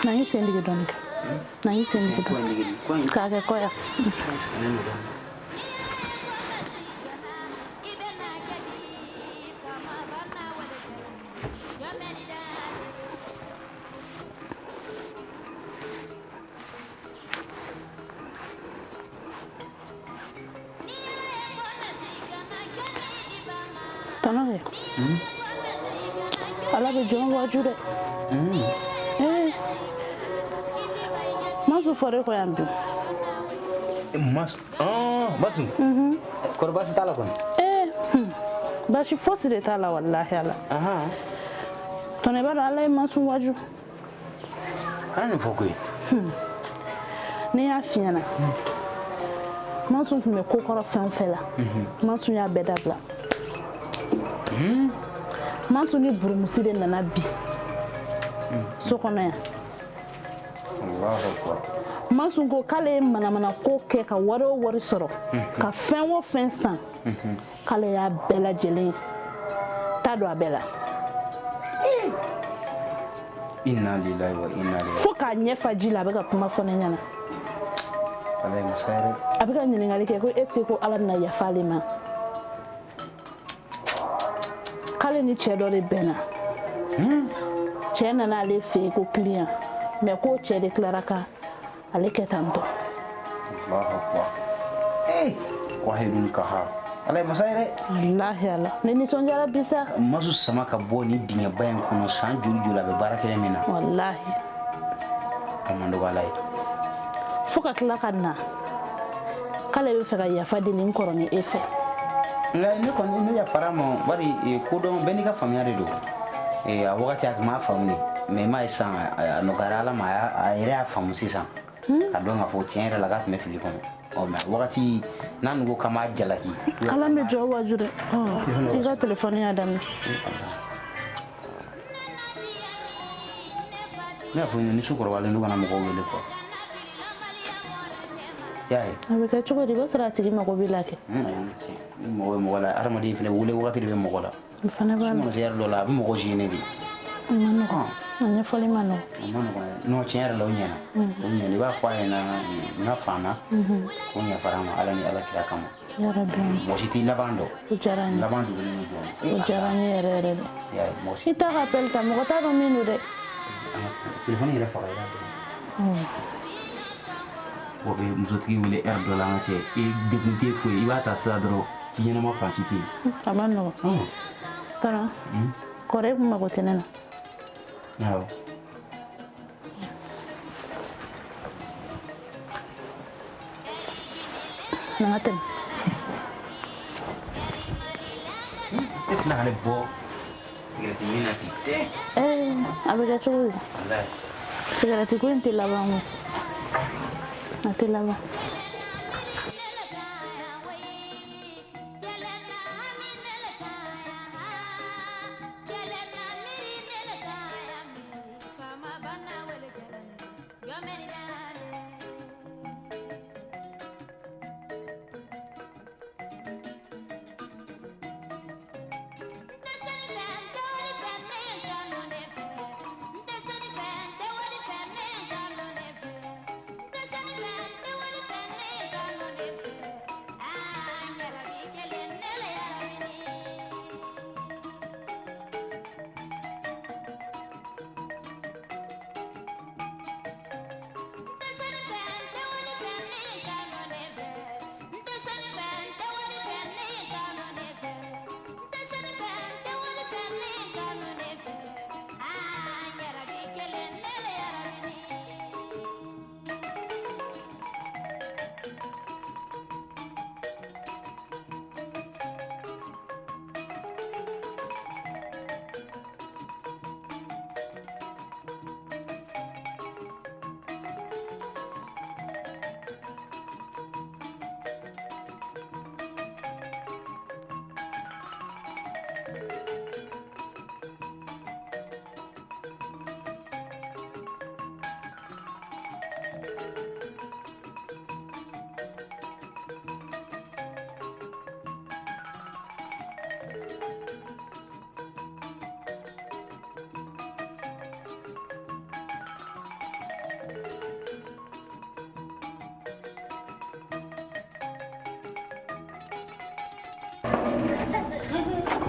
S2: Na n y'i sen digi dɔɔni kɛ. Na n y'i sen digi dɔɔni. K'a kɛ kɔ yan. Tɔnɔ kɛ. Ala bɛ jɔn waaju dɛ. Ee. Masu fɔra e kɔ yan bi.
S1: Masu. Masu. Kɔrɔ baasi t'a la kɔni?
S2: Ee, baasi fosi de t'a la, walahi Ala. Tɔnɔ, i b'a dɔn Ala ye Masu waaju.
S1: Kana nin fɔ koyi.
S2: Ne y'a f'i ɲɛna. Masu tun bɛ ko kɔrɔ fɛn o fɛn la, Masu y'a bɛɛ dabila. Masu ni burumusi de nana bi so kɔnɔ yan. Masun ko k'ale ye manamana ko kɛ ka wari o wari sɔrɔ, ka fɛn o fɛn san, k'ale y'a bɛɛ lajɛlen ta don a bɛɛ la.
S5: Inna lillahi wa inna ilaihi.
S2: Fo k'a ɲɛ fa ji la, a bɛ ka kuma fɔ ne ɲɛna.
S5: Ala ye masa yɛrɛ.
S2: A bɛ ka ɲininkali kɛ ko est ce que ko Ala bɛna yafa ale ma. K'ale ni cɛ dɔ de bɛnna. Cɛ nana ale fɛ yen ko client, mais k'o cɛ de tilara ka ale kɛ tan tɔ.
S5: Allahu akbar. Eh, wahidun kahar. Ala ye masa yɛrɛ.
S2: Walahi Ala, ne nisɔndiyara bi sa.
S5: Masu sama ka bɔ ni dingɛba in kɔnɔ san joli joli a bɛ baara kelen min na.
S2: Walahi.
S5: A man dɔgɔ Ala ye.
S2: Fo ka tila ka na k'ale bɛ fɛ ka yafa deli n kɔrɔ ni e fɛ.
S5: Nka ne kɔni ne yafara ma, bari kodɔn bɛɛ n'i ka faamuya de don. A wagati a tun m'a faamu de, mais i m'a ye sisan a nɔgɔyara Ala ma, a yɛrɛ y'a faamu sisan. Ka dɔn k'a fɔ tiɲɛ yɛrɛ la k'a tun bɛ fili kɔnɔ. Ɔ mais wagati n'a nugu k'an b'a jalaki.
S2: Ala bɛ jɔ waju dɛ. I ka telefɔni y'a daminɛ.
S5: Ne y'a fɔ ni su kɔrɔbalen don kana mɔgɔw wele quoi. I y'a ye.
S2: A bɛ kɛ cogo di, i b'a sɔrɔ a tigi mago b'i la kɛ.
S5: Ni mɔgɔ bɛ mɔgɔ la, hadamaden fɛnɛ wele wagati de bɛ mɔgɔ la.
S2: O fana b'a la.
S5: Su mana se yɔrɔ dɔ la, a bɛ mɔgɔ gêner de.
S2: A ma nɔgɔn. A ɲɛfɔli ma nɔgɔn.
S5: A ma nɔgɔn dɛ. Non, tiɲɛ yɛrɛ la o ɲɛna. O ɲɛna. I b'a fɔ a ɲɛna n ka fan na. Ko n yafara a ma Ala ni Ala kira kama.
S2: Yarabi.
S5: Mɔgɔ si t'i laban dɔn.
S2: O diyara n ye.
S5: Laban dogolen don dɔɔnin.
S2: O diyara n ye yɛrɛ yɛrɛ de.
S5: I y'a ye, mɔgɔ si.
S2: I t'a ka appel ta, mɔgɔ t'a dɔn min don dɛ.
S5: Téléphone yɛrɛ faga i b'a dɔn. O bɛ musotigi wele heure dɔ la, an ka cɛ, e degun tɛ foyi, i b'a ta sisan dɔrɔn, i ɲɛnama fan si tɛ yen.
S2: A ma nɔgɔn. Tɔnɔ, kɔrɔ e kun mago tɛ ne na.
S5: Awɔ.
S2: Na ka tɛmɛ.
S5: E sina ka ne bɔ sigɛrɛti min na ten.
S2: A bɛ kɛ cogo di?
S5: Walayi.
S2: Sigɛrɛti ko in tɛ laban o. A tɛ laban.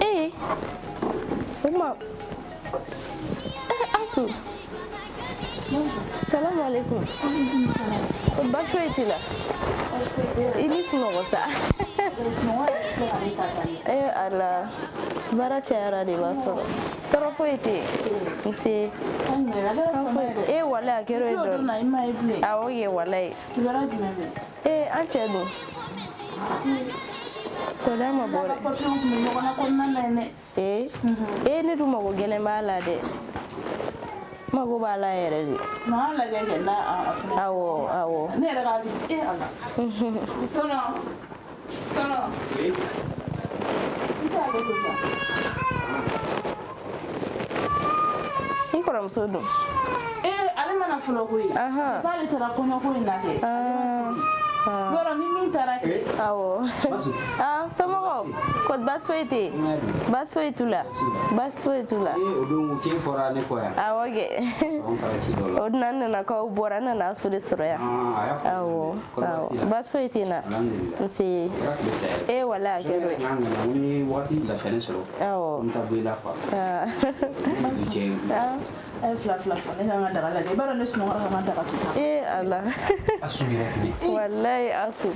S6: Eh, Uma. Eh, Asu. Salamu alaikum. Baasi foyi t'i la? I ni sunɔgɔ sa. Eh Ala, baara cayara de b'a sɔrɔ. Tɔɔrɔ foyi tɛ yen. Nse. Eh walayi a kɛra o ye dɔɔnin. Awɔ kɛ walayi. Eh an cɛ dun? Kɔlɔn ma bɔ dɛ. Ee, ee ne dun mago gɛlɛn b'a la dɛ. Mago b'a la yɛrɛ de. Awɔ awɔ.
S2: Ne yɛrɛ k'a di e Ala. Tɔnɔ, tɔnɔ. I t'ale to sa.
S6: I kɔrɔmuso dun?
S2: Ee ale ma ma na fɔlɔ koyi. K'ale taara kɔɲɔko in na kɛ. Ale ma sigi. Yɔrɔ ni min taara kɛ.
S6: Awɔ. Ah, somɔgɔw? Kɔni baasi foyi tɛ yen? Baasi foyi t'u la. Baasi foyi t'u la.
S1: O don k'e fɔra ne kɔ yan.
S6: Awɔ kɛ.
S1: Anw taara ci dɔ la.
S6: O na n nana k'aw bɔra n nana aw de sɔrɔ yan.
S1: A y'a fɔ.
S6: Awɔ. Awɔ. Baasi foyi tɛ n na.
S1: Alhamdulillah.
S6: Nse. E wala a kɛra o ye.
S1: N nana ko ni wagati lafiyalen sɔrɔ.
S6: Awɔ.
S1: N bɛ taa bɔ i la quoi.
S6: Ah.
S1: Ni cɛ.
S6: Ah.
S2: A ye fila fila fɔ ne ka n ka daga lajɛ. I b'a dɔn ne sunɔgɔra ka n ka daga to tan.
S6: Ee Ala.
S1: Asu yɛrɛ fili.
S6: Walayi Asu.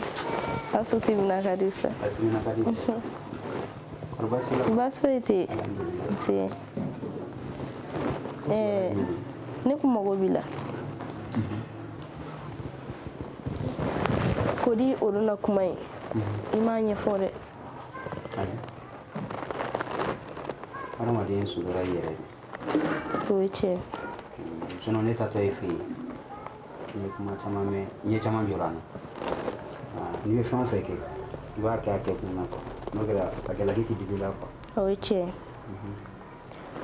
S6: Asu timina ka di sa.
S1: A timina ka di. Kɔri baasi la.
S6: Baasi foyi tɛ yen. Nse. Ɛɛ ne kun mago b'i la. Kodi olu na kuma in. I m'a ɲɛfɔ dɛ.
S1: Ayi. Hadamaden sutura i yɛrɛ de.
S6: O ye tiɲɛ.
S1: Sinon ne taatɔ e fɛ yen, n ye kuma caman mɛn, ɲɛ caman jɔra n na. N'i bɛ fɛn o fɛn kɛ, i b'a kɛ a kɛ kun na quoi. N'o kɛra a jalaki tɛ digi i la quoi.
S6: O ye tiɲɛ.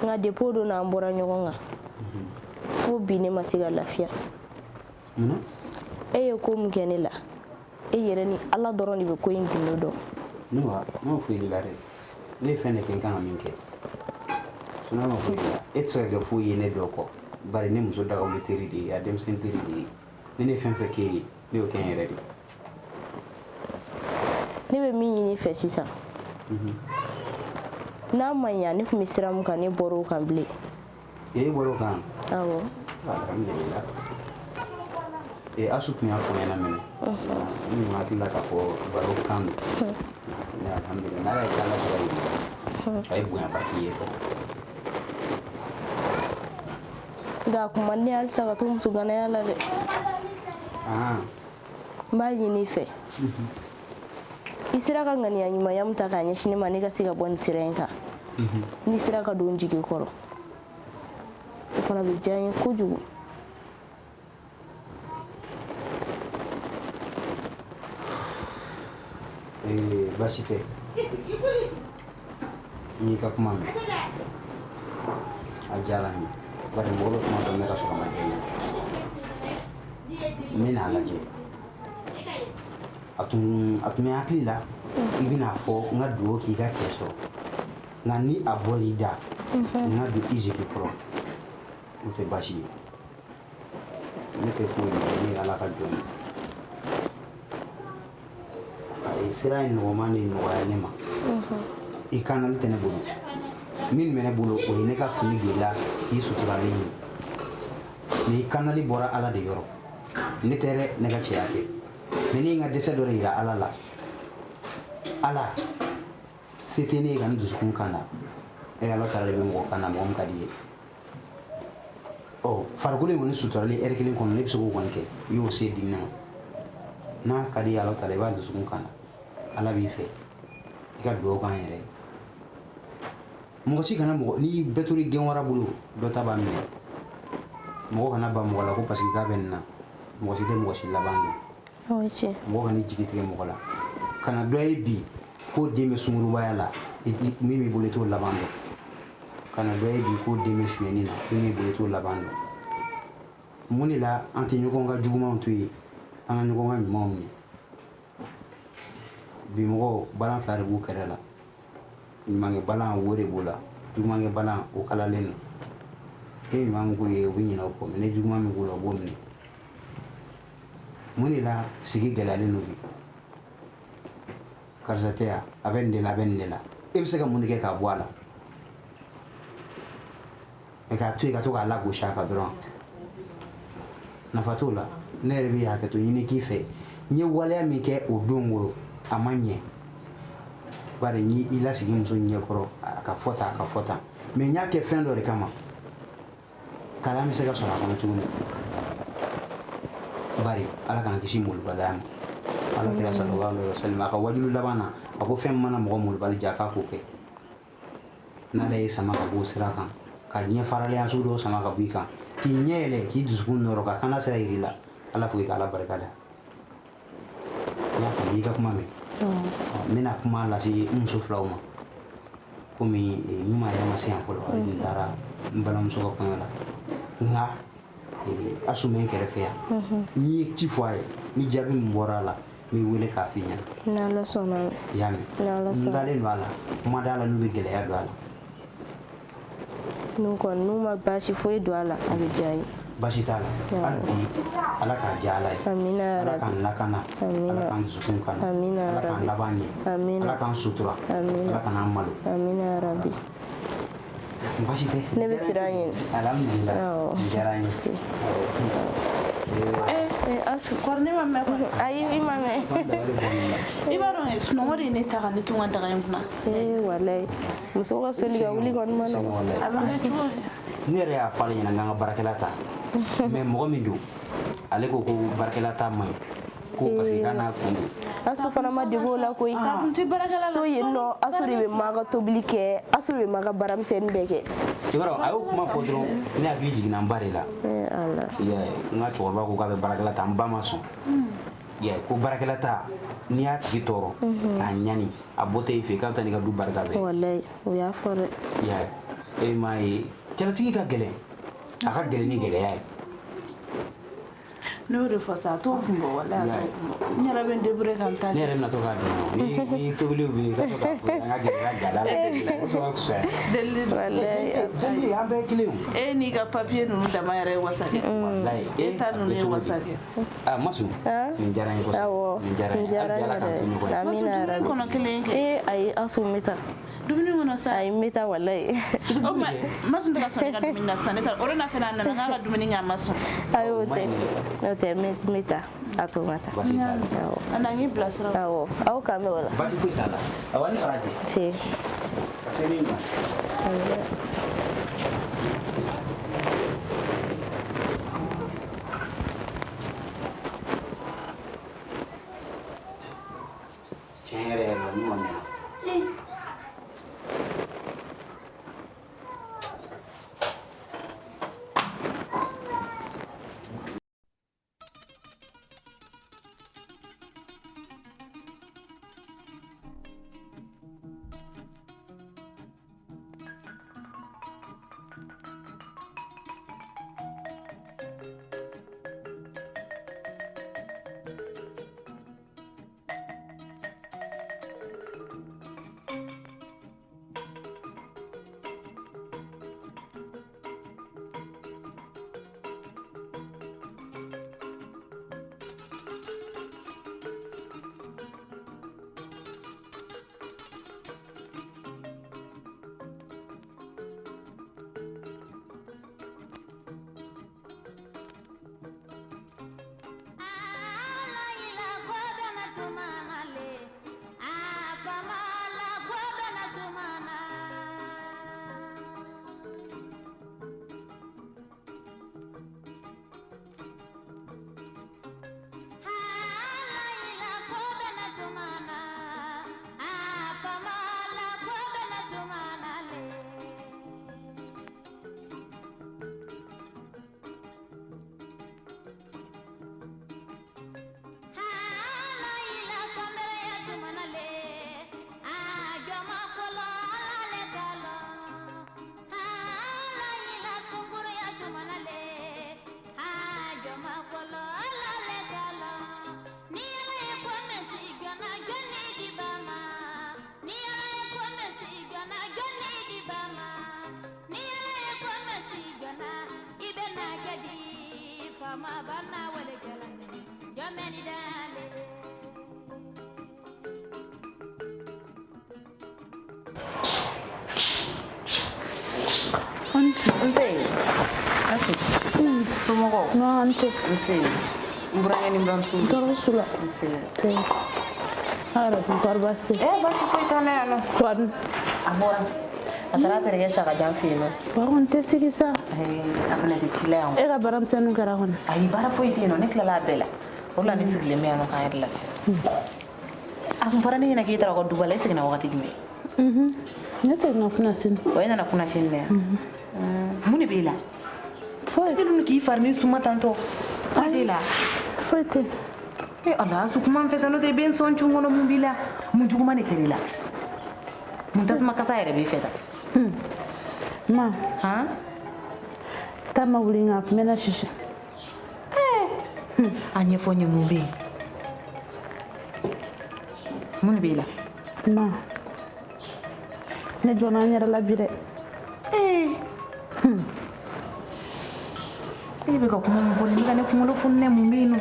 S6: Nka depuis o don na an bɔra ɲɔgɔn kan. Fo bi ne ma se ka lafiya.
S1: Munna?
S6: E ye ko min kɛ ne la, e yɛrɛ ni Ala dɔrɔn de bɛ ko in gundo dɔn.
S1: Ne wa, ne ma foyi k'i la dɛ. Ne ye fɛn de kɛ n kan ka min kɛ. Sinon ne ma foyi k'i la. E tɛ se ka kɛ foyi ye ne dɔ kɔ. Bari ne muso dagawuli teri de ye, a denmisɛnnin teri de ye. Ni ne ye fɛn fɛn k'e ye, ne y'o kɛ n yɛrɛ de ye.
S6: Ne bɛ min ɲini i fɛ sisan. N'a ma ɲa ne tun bɛ sira min kan ne bɔra o kan bilen.
S1: E bɔra o kan?
S6: Awɔ.
S1: Alhamdulillah. Ee Asu tun y'a fɔ n ɲɛna mɛnɛ. Ne tun hakili la k'a fɔ baro kan don. Mais alhamdulillah n'Ala ye k'Ala sɔrɔ yen. A ye bonyaba k'i ye quoi.
S6: Nka a kun man di ne ye halisa ka to musoganaya la dɛ. N b'a ɲini i fɛ. I sera ka ŋaniya ɲumanya min ta k'a ɲɛsin ne ma ne ka se ka bɔ nin sira in kan. N'i sera ka don n jigi kɔrɔ. O fana bɛ diya n ye kojugu.
S1: Ee baasi tɛ. N y'i ka kuma mɛn. A diyara n ye. Bari mɔgɔ bɛ kuma dɔ mɛn ka sɔrɔ a ma diya i ye. N bɛna a lajɛ. A tun bɛ hakili la i bɛna fɔ n ka dugawu k'i ka cɛ sɔrɔ. Nka ni a bɔra i da, n ka don i jigi kɔrɔ, o tɛ baasi ye. Ne tɛ foyi ye, ne ye Ala ka jɔn ye. A ye sira in nɔgɔman de nɔgɔya ne ma. I kanali tɛ ne bolo. Min bɛ ne bolo, o ye ne ka fini don i la k'i suturalen ye. Ni kanali bɔra Ala de yɔrɔ. Ne tɛ dɛ, ne ka cɛya kɛ. Mais ne ye n ka dɛsɛ dɔ de yira Ala la. Ala, se tɛ ne ye ka n dusukun kan na. E Ala taara de bɛ mɔgɔ kan na, mɔgɔ min ka di i ye. Ɔ farikolo in kɔni suturali ɛri kelen kɔnɔ, ne bɛ se k'o kɔni kɛ. I y'o se di ne ma. N'a ka di ye Ala taala, i b'a dusukun kan na. Ala b'i fɛ. I ka dugawu k'an yɛrɛ ye. Mɔgɔ si kana mɔgɔ, n'i bɛɛ tora i gɛnwara bolo, dɔ ta b'a minɛ. Mɔgɔ kana ban mɔgɔ la ko parce que k'a bɛ nin na. Mɔgɔ si tɛ mɔgɔ si laban dɔn.
S6: O ye tiɲɛ.
S1: Mɔgɔ kana i jigi tigɛ mɔgɔ la. Kana dɔ ye bi k'o den bɛ sungurubaya la, min b'i bolo i t'o laban dɔn. Kana dɔ ye bi k'o den bɛ sonyɛni na, min b'i bolo i t'o laban dɔn. Mun de la an tɛ ɲɔgɔn ka jugumanw to yen, an ka ɲɔgɔn ka ɲumanw minɛ. Bi mɔgɔw balan fila de b'u kɛrɛ la. Ɲumankɛ balan wo de b'o la, jugumankɛ balan o kalalen don. E ye ɲuman min k'u ye, u bɛ ɲinɛ o kɔ, mais ni juguman min k'u la, u b'o minɛ. Mun de la sigi gɛlɛyalen don bi? Karisa tɛ yan, a bɛ nin de la, a bɛ nin de la. E bɛ se ka mun de kɛ k'a bɔ a la? Mais k'a to yen ka to k'a lagosi a kan dɔrɔn, nafa t'o la. Ne yɛrɛ bɛ hakɛto ɲini k'i fɛ. N ye waleya min kɛ o don o, a ma ɲɛ. Bari n y'i lasigi muso ɲɛkɔrɔ, a ka fɔ tan, a ka fɔ tan. Mais n y'a kɛ fɛn dɔ de kama. Kalan bɛ se ka sɔrɔ a kɔnɔ cogo min. Bari Ala k'an kisi molobaliya ma. Ala kira sallallahu alaihi wa sallam a ka wajulu laban na, a ko fɛn min mana mɔgɔ molobali ja k'a k'o kɛ. N'Ala y'i sama ka bɔ o sira kan, ka ɲɛ faralenya sugu dɔw sama ka bɔ i kan, k'i ɲɛ yɛlɛ, k'i dusukun nɔrɔ, ka kana sira yir'i la, Ala fo i ka Ala barika da. I y'a faamu, i ka kuma mɛn. N bɛna kuma lase n muso filaw ma. Komi ɲuman yɛrɛ ma se yan fɔlɔ, ale tun taara n balimamuso ka kɔɲɔ la. Nka Asu bɛ n kɛrɛfɛ yan. N'i ye ci fɔ a ye, ni jaabi min bɔra a la, n b'i wele k'a f'i ɲɛna.
S6: N'Ala sɔnna.
S1: I y'a mɛn?
S6: N'Ala
S1: N
S6: sɔnna.
S1: dalen don a la, kuma da la n'u bɛ gɛlɛya don a la.
S6: N'u kɔni n'u ma baasi foyi don a la, a bɛ diya n ye.
S1: Baasi t'a la. Hali bi Ala k'a diya Ala ye.
S6: Amina
S1: Ala
S6: yarabi.
S1: k'an lakana.
S6: Amina.
S1: Ala k'an dusukun kana.
S6: Amina
S1: Ala k'an
S6: yarabi.
S1: laban ɲɛ.
S6: Amina.
S1: Ala k'an sutura.
S6: Amina.
S1: Ala kan'an malo.
S6: Amina yarabi.
S1: Baasi tɛ.
S6: Ne bɛ sira ɲini.
S1: Alhamdulillah.
S6: Awɔ.
S1: Nin diyara n ye.
S6: Eh, Asu.
S2: Kɔri ne ma mɛn kɔni.
S6: Ayi, i ma mɛn.
S2: I b'a dɔn sunɔgɔ de ye ne ta ka ne to n ka daga in kunna.
S6: Eh, walayi. Muso ka soli ka wuli kɔni ma nɔgɔn.
S2: A bɛ kɛ cogo di?
S1: Ne yɛrɛ y'a fɔ ale ɲɛna n k'an ka baarakɛla ta, mais mɔgɔ min don, ale ko ko baarakɛla ta man ɲi, ko parce que k'a n'a kun don.
S6: Asu fana ma dege o la koyi.
S2: A kun tɛ baarakɛla la.
S6: So yen nɔ, Asu de bɛ ma ka tobili kɛ, Asu de bɛ ma ka baaramisɛnnin bɛɛ kɛ.
S1: I b'a dɔn, a y'o kuma fɔ dɔrɔn, ne hakili jiginna n ba de la.
S6: Eh, Ala.
S1: I y'a ye, n ka cɛkɔrɔba ko k'a bɛ baarakɛla ta, n ba ma sɔn. I y'a ye, ko baarakɛla ta, n'i y'a tigi tɔɔrɔ k'a ɲani, a bɔtɔ i fɛ k'a bɛ taa n'i ka du barika bɛɛ.
S6: Walayi, o y'a fɔ dɛ.
S1: I y'a ye, e m'a ye, cɛlasigi ka gɛlɛn, a ka gɛlɛn ni gɛlɛya ye.
S2: Ne y'o de fɔ sa, a t'o kun bɔ, walayi a t'o kun bɔ. N yɛrɛ bɛ n débrouiller ka n ta
S1: Ne
S2: kɛ.
S1: yɛrɛ bɛna to k'a dɛmɛ o. Ni tobiliw bɛ yen, i ka to k'a fɔ an ka gɛrɛ ka gada la, o sɔrɔ ka fisaya.
S2: Delili don.
S6: Walayi.
S1: Delili, an bɛɛ ye kelen o.
S2: E n'i ka papier ninnu dama yɛrɛ ye wasa kɛ.
S1: Walayi.
S2: E ta ninnu ye wasa kɛ.
S1: Ah, Masu, nin diyara n ye kosɛbɛ.
S6: Awɔ.
S1: Nin diyara n
S6: Nin
S1: ye. Hali
S6: diyara
S1: bi
S6: n
S1: Ala k'an to
S6: yɛrɛ.
S1: ɲɔgɔn ye.
S2: Masu,
S6: Amina
S2: dumuni
S6: yarabi.
S2: kɔnɔ kelen kɛ.
S6: Eh, ayi, Asu, n bɛ taa.
S2: Dumuni kɔnɔ sa.
S6: Ayi, n bɛ taa walayi.
S2: O ma Masu tɛ ka sɔn ne ka dumuni na sisan, ne taara o de na fɛnɛ, a nana k'a ka dumuni kɛ, a ma sɔn.
S6: Ayi, o tɛ. O tɛ, n bɛ taa. A to n ka taa.
S1: Baasi t'a la.
S6: Awɔ.
S2: A na n k'i bilasira.
S6: Awɔ. Aw k'an bɛn o la.
S1: Baasi foyi t'a la. Awa, ni faraji.
S6: Se.
S1: Ka se min ma.
S6: Amina.
S1: Tiɲɛ yɛrɛ yɛrɛ la, n'u ma mɛn.
S7: Nse. Asu. Somɔgɔw?
S2: Non, an tɛ.
S7: Nse. N burankɛ ni n buramuso.
S2: Tɔɔrɔ su la.
S7: Nse.
S2: A yɛrɛ kun kɔri baasi tɛ?
S7: Eh, baasi foyi t'an na yan nɔ.
S2: Wari.
S7: A bɔra. A taara a terikɛ Sakajan fɛ yen nɔ.
S2: Ba kɔni tɛ sigi sa.
S7: Ee, a fana tɛ ci la yan.
S2: E ka baaramisɛnninw kɛra kɔni.
S7: Ayi, baara foyi tɛ yen nɔ. Ne tilala a bɛɛ la. O de la ne sigilen bɛ yan nɔ k'an yɛrɛ lafiya. A kun fɔra ne ɲɛna k'e taara aw ka duba la, e seginna wagati jumɛn?
S2: Ne seginna kunasini.
S7: O, e nana kunasini de yan? Mun de b'e la?
S2: Foyi.
S7: E dun k'i fari ni suma tantɔ. Foyi t'e la?
S2: Foyi tɛ.
S7: E Ala, Asu, kuma n fɛ sa, n'o tɛ i bɛ n sɔn cun kɔnɔ. Mun b'i la? Mun juguman de kɛr'i la? Mun tasuma kasa yɛrɛ b'i fɛ tan?
S2: Ma.
S7: Han?
S2: Taa ma wuli nka a tun bɛ na sisi.
S7: A ɲɛfɔ n ye mun bɛ yen? Mun de b'e la?
S2: Ma, ne jɔnna n yɛrɛ la bi dɛ.
S7: E bɛ ka kuma min fɔ nin bɛ ka ne kunkolo fununɛ, mun bɛ yen nɔ?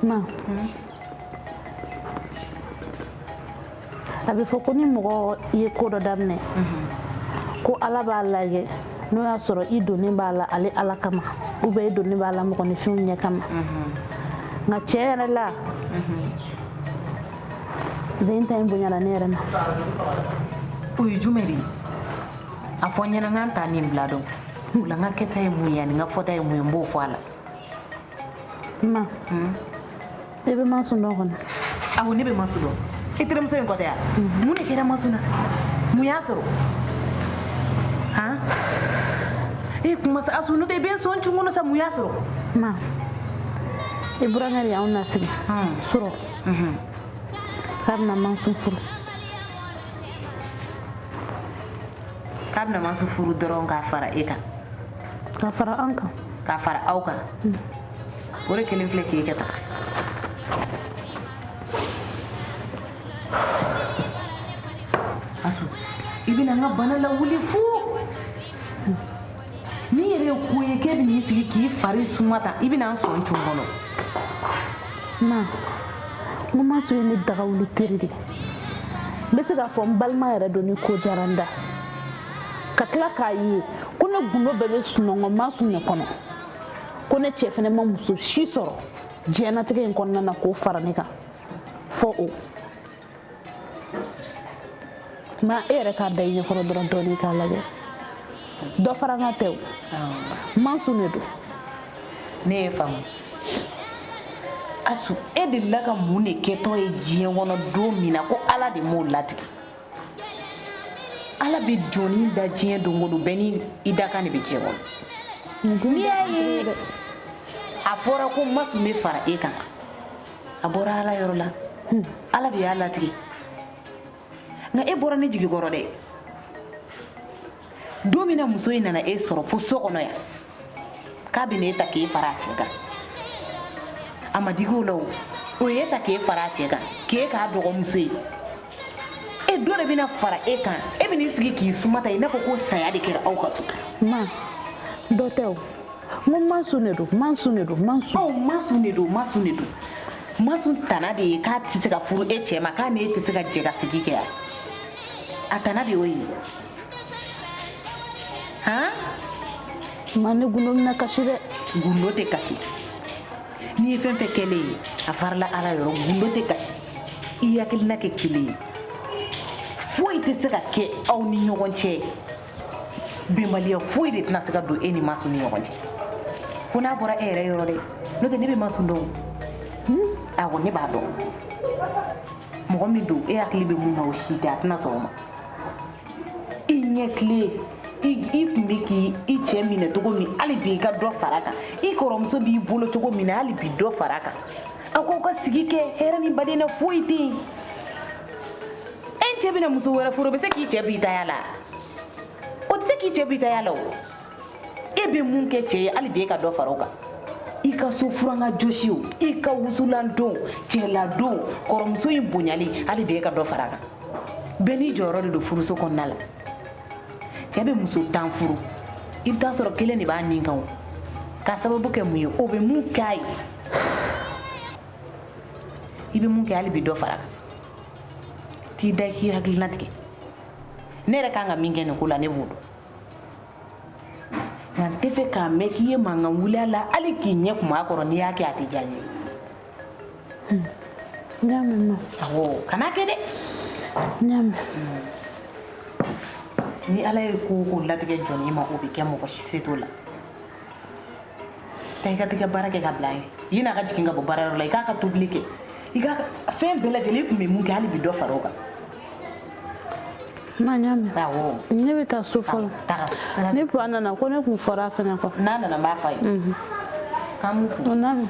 S2: Ma, a bɛ fɔ ko ni mɔgɔ ye ko dɔ daminɛ, ko Ala b'a lajɛ n'o y'a sɔrɔ i donnen b'a la ale Ala kama, ou bien i donnen b'a la mɔgɔninfinw ɲɛ kama. Nka tiɲɛ yɛrɛ la, Zein ta in bonyana ne yɛrɛ ma.
S7: O ye jumɛn de ye? A fɔ n ɲɛna n k'an ta nin bila dɔn. O la n ka kɛta ye mun ye ani n ka fɔta ye mun ye, n b'o fɔ a la.
S2: Ma, i bɛ Masu dɔn kɔni?
S7: Awɔ, ne bɛ Masu dɔn. I terimuso in kɔ tɛ wa? Mun de kɛra Masu na? Mun y'a sɔrɔ? Han? E kuma sa, Asu, n'o tɛ i bɛ n sɔn cun kɔnɔ sa, mun y'a sɔrɔ?
S2: Ma, i burankɛ de y'anw nasigi surɔ k'a bɛna Masu furu.
S7: K'a bɛna Masu furu dɔrɔn k'a fara e kan?
S2: K'a fara an kan.
S7: K'a fara aw kan. O de kelen filɛ k'e kɛ tan. Asu, i bɛna n ka bana lawuli fu. N'i yɛrɛ ye ko ye k'e bɛn'i sigi k'i fari suma tan, i bɛna n sɔn cun kɔnɔ.
S2: Ma, n ko Masu ye ne dagawuli teri de ye. N bɛ se k'a fɔ n balima yɛrɛ don ni ko diyara n da. Ka tila k'a ye ko ne gundo bɛɛ bɛ sunɔgɔ Masu de kɔnɔ. Ko ne cɛ fɛnɛ ma muso si sɔrɔ diɲɛlatigɛ in kɔnɔna na k'o fara ne kan fɔ o. Ma, e yɛrɛ k'a da i ɲɛkɔrɔ dɔrɔn dɔɔni k'a lajɛ. Dɔ fara n ka tɛ o. Masu de don.
S7: Ne ye faamu. Asu, e delila ka mun de kɛtɔ ye diɲɛ kɔnɔ don min na ko Ala de m'o latigɛ? Ala bɛ jɔnni da diɲɛ don o don, bɛɛ ni i dakan de bɛ diɲɛ kɔnɔ. N'i y'a ye a fɔra ko Masu bɛ fara e kan, a bɔra Ala yɔrɔ la. Ala de y'a latigɛ. Nka e bɔra ne jigi kɔrɔ dɛ. Don min na muso in nana e sɔrɔ fo so kɔnɔ yan, k'a bɛ n'e ta k'e fara a cɛ kan, a ma digi o la o. O ye e ta k'e fara a cɛ kan, k'e k'a dɔgɔmuso ye. E dɔ de bɛna fara e kan, e bɛn'i sigi k'i suma ta i n'a fɔ ko saya de kɛra aw ka so.
S2: Ma, dɔ tɛ o. N ko Masu de don, Masu de don, Masu.
S7: Ɔ, Masu de don, Masu de don. Masu tana de ye k'a tɛ se ka furu e cɛ ma, k'a n'e tɛ se ka jɛ ka sigi kɛ yan. A tana de y'o ye. Han?
S2: Ma, ne gundo bɛna kasi dɛ.
S7: Gundo tɛ kasi. N'i ye fɛn fɛn kɛlen ye, a farala Ala yɔrɔ, gundo tɛ kasi. I hakilina kɛ kelen ye. Foyi tɛ se ka kɛ aw ni ɲɔgɔn cɛ. Bɛnbaliya foyi de tɛna se ka don e ni Masu ni ɲɔgɔn cɛ. Fo n'a bɔra e yɛrɛ yɔrɔ dɛ. N'o tɛ ne bɛ Masu dɔn. Awɔ, ne b'a dɔn. Mɔgɔ min don, e hakili bɛ mun na o si tɛ, a tɛna sɔn o ma. I ɲɛ tilen, i tun bɛ k'i cɛ minɛ cogo min, hali bi i ka dɔ fara a kan. I kɔrɔmuso b'i bolo cogo min na, hali bi dɔ fara a kan. Aw k'aw ka sigi kɛ hɛrɛ ni badenya na, foyi tɛ yen. E cɛ bɛna muso wɛrɛ furu, o bɛ se k'i cɛ b'i taya la? O tɛ se k'i cɛ b'i taya la o. E bɛ mun kɛ cɛ ye, hali bi e ka dɔ fara o kan. I ka so furanga jɔsi o, i ka wusulan don, cɛladon, kɔrɔmuso in bonyali, hali bi e ka dɔ fara a kan. Bɛɛ n'i jɔyɔrɔ de don furuso kɔnɔna la. Cɛ bɛ muso 10 furu, i bɛ taa sɔrɔ kelen de b'a nin kan o. K'a sababu kɛ mun ye? O bɛ mun k'a ye? I bɛ mun kɛ, hali bi dɔ fara a kan. T'i da k'i hakilina tigɛ. Ne yɛrɛ kan ka min kɛ nin ko la, ne b'o dɔn. Nka n tɛ fɛ k'a mɛn k'i ye mankan wuli a la, hali k'i ɲɛ kumu a kɔrɔ, n'i y'a kɛ a tɛ diya n ye.
S2: N y'a mɛn ma.
S7: Awɔ, kan'a kɛ dɛ.
S2: N y'a mɛn.
S7: Ni Ala ye ko o ko latigɛ jɔnni ma, o bɛ kɛ, mɔgɔ si se t'o la. Taa i ka t'i ka baara kɛ ka bila an ye. Yan'a ka jigin ka bɔ baarayɔrɔ la, i k'a ka tobili kɛ. I ka fɛn bɛɛ lajɛlen, i tun bɛ mun kɛ, hali bi dɔ fara o kan.
S2: Ma, n y'a mɛn.
S7: Awɔ.
S2: Ne bɛ taa so fɔlɔ.
S7: Taga.
S2: Ne ba nana ko ne kun fɔra a fɛnɛ kɔ.
S7: N'a nana n b'a f'a ye. K'an b'u fo.
S2: O n'a mɛn.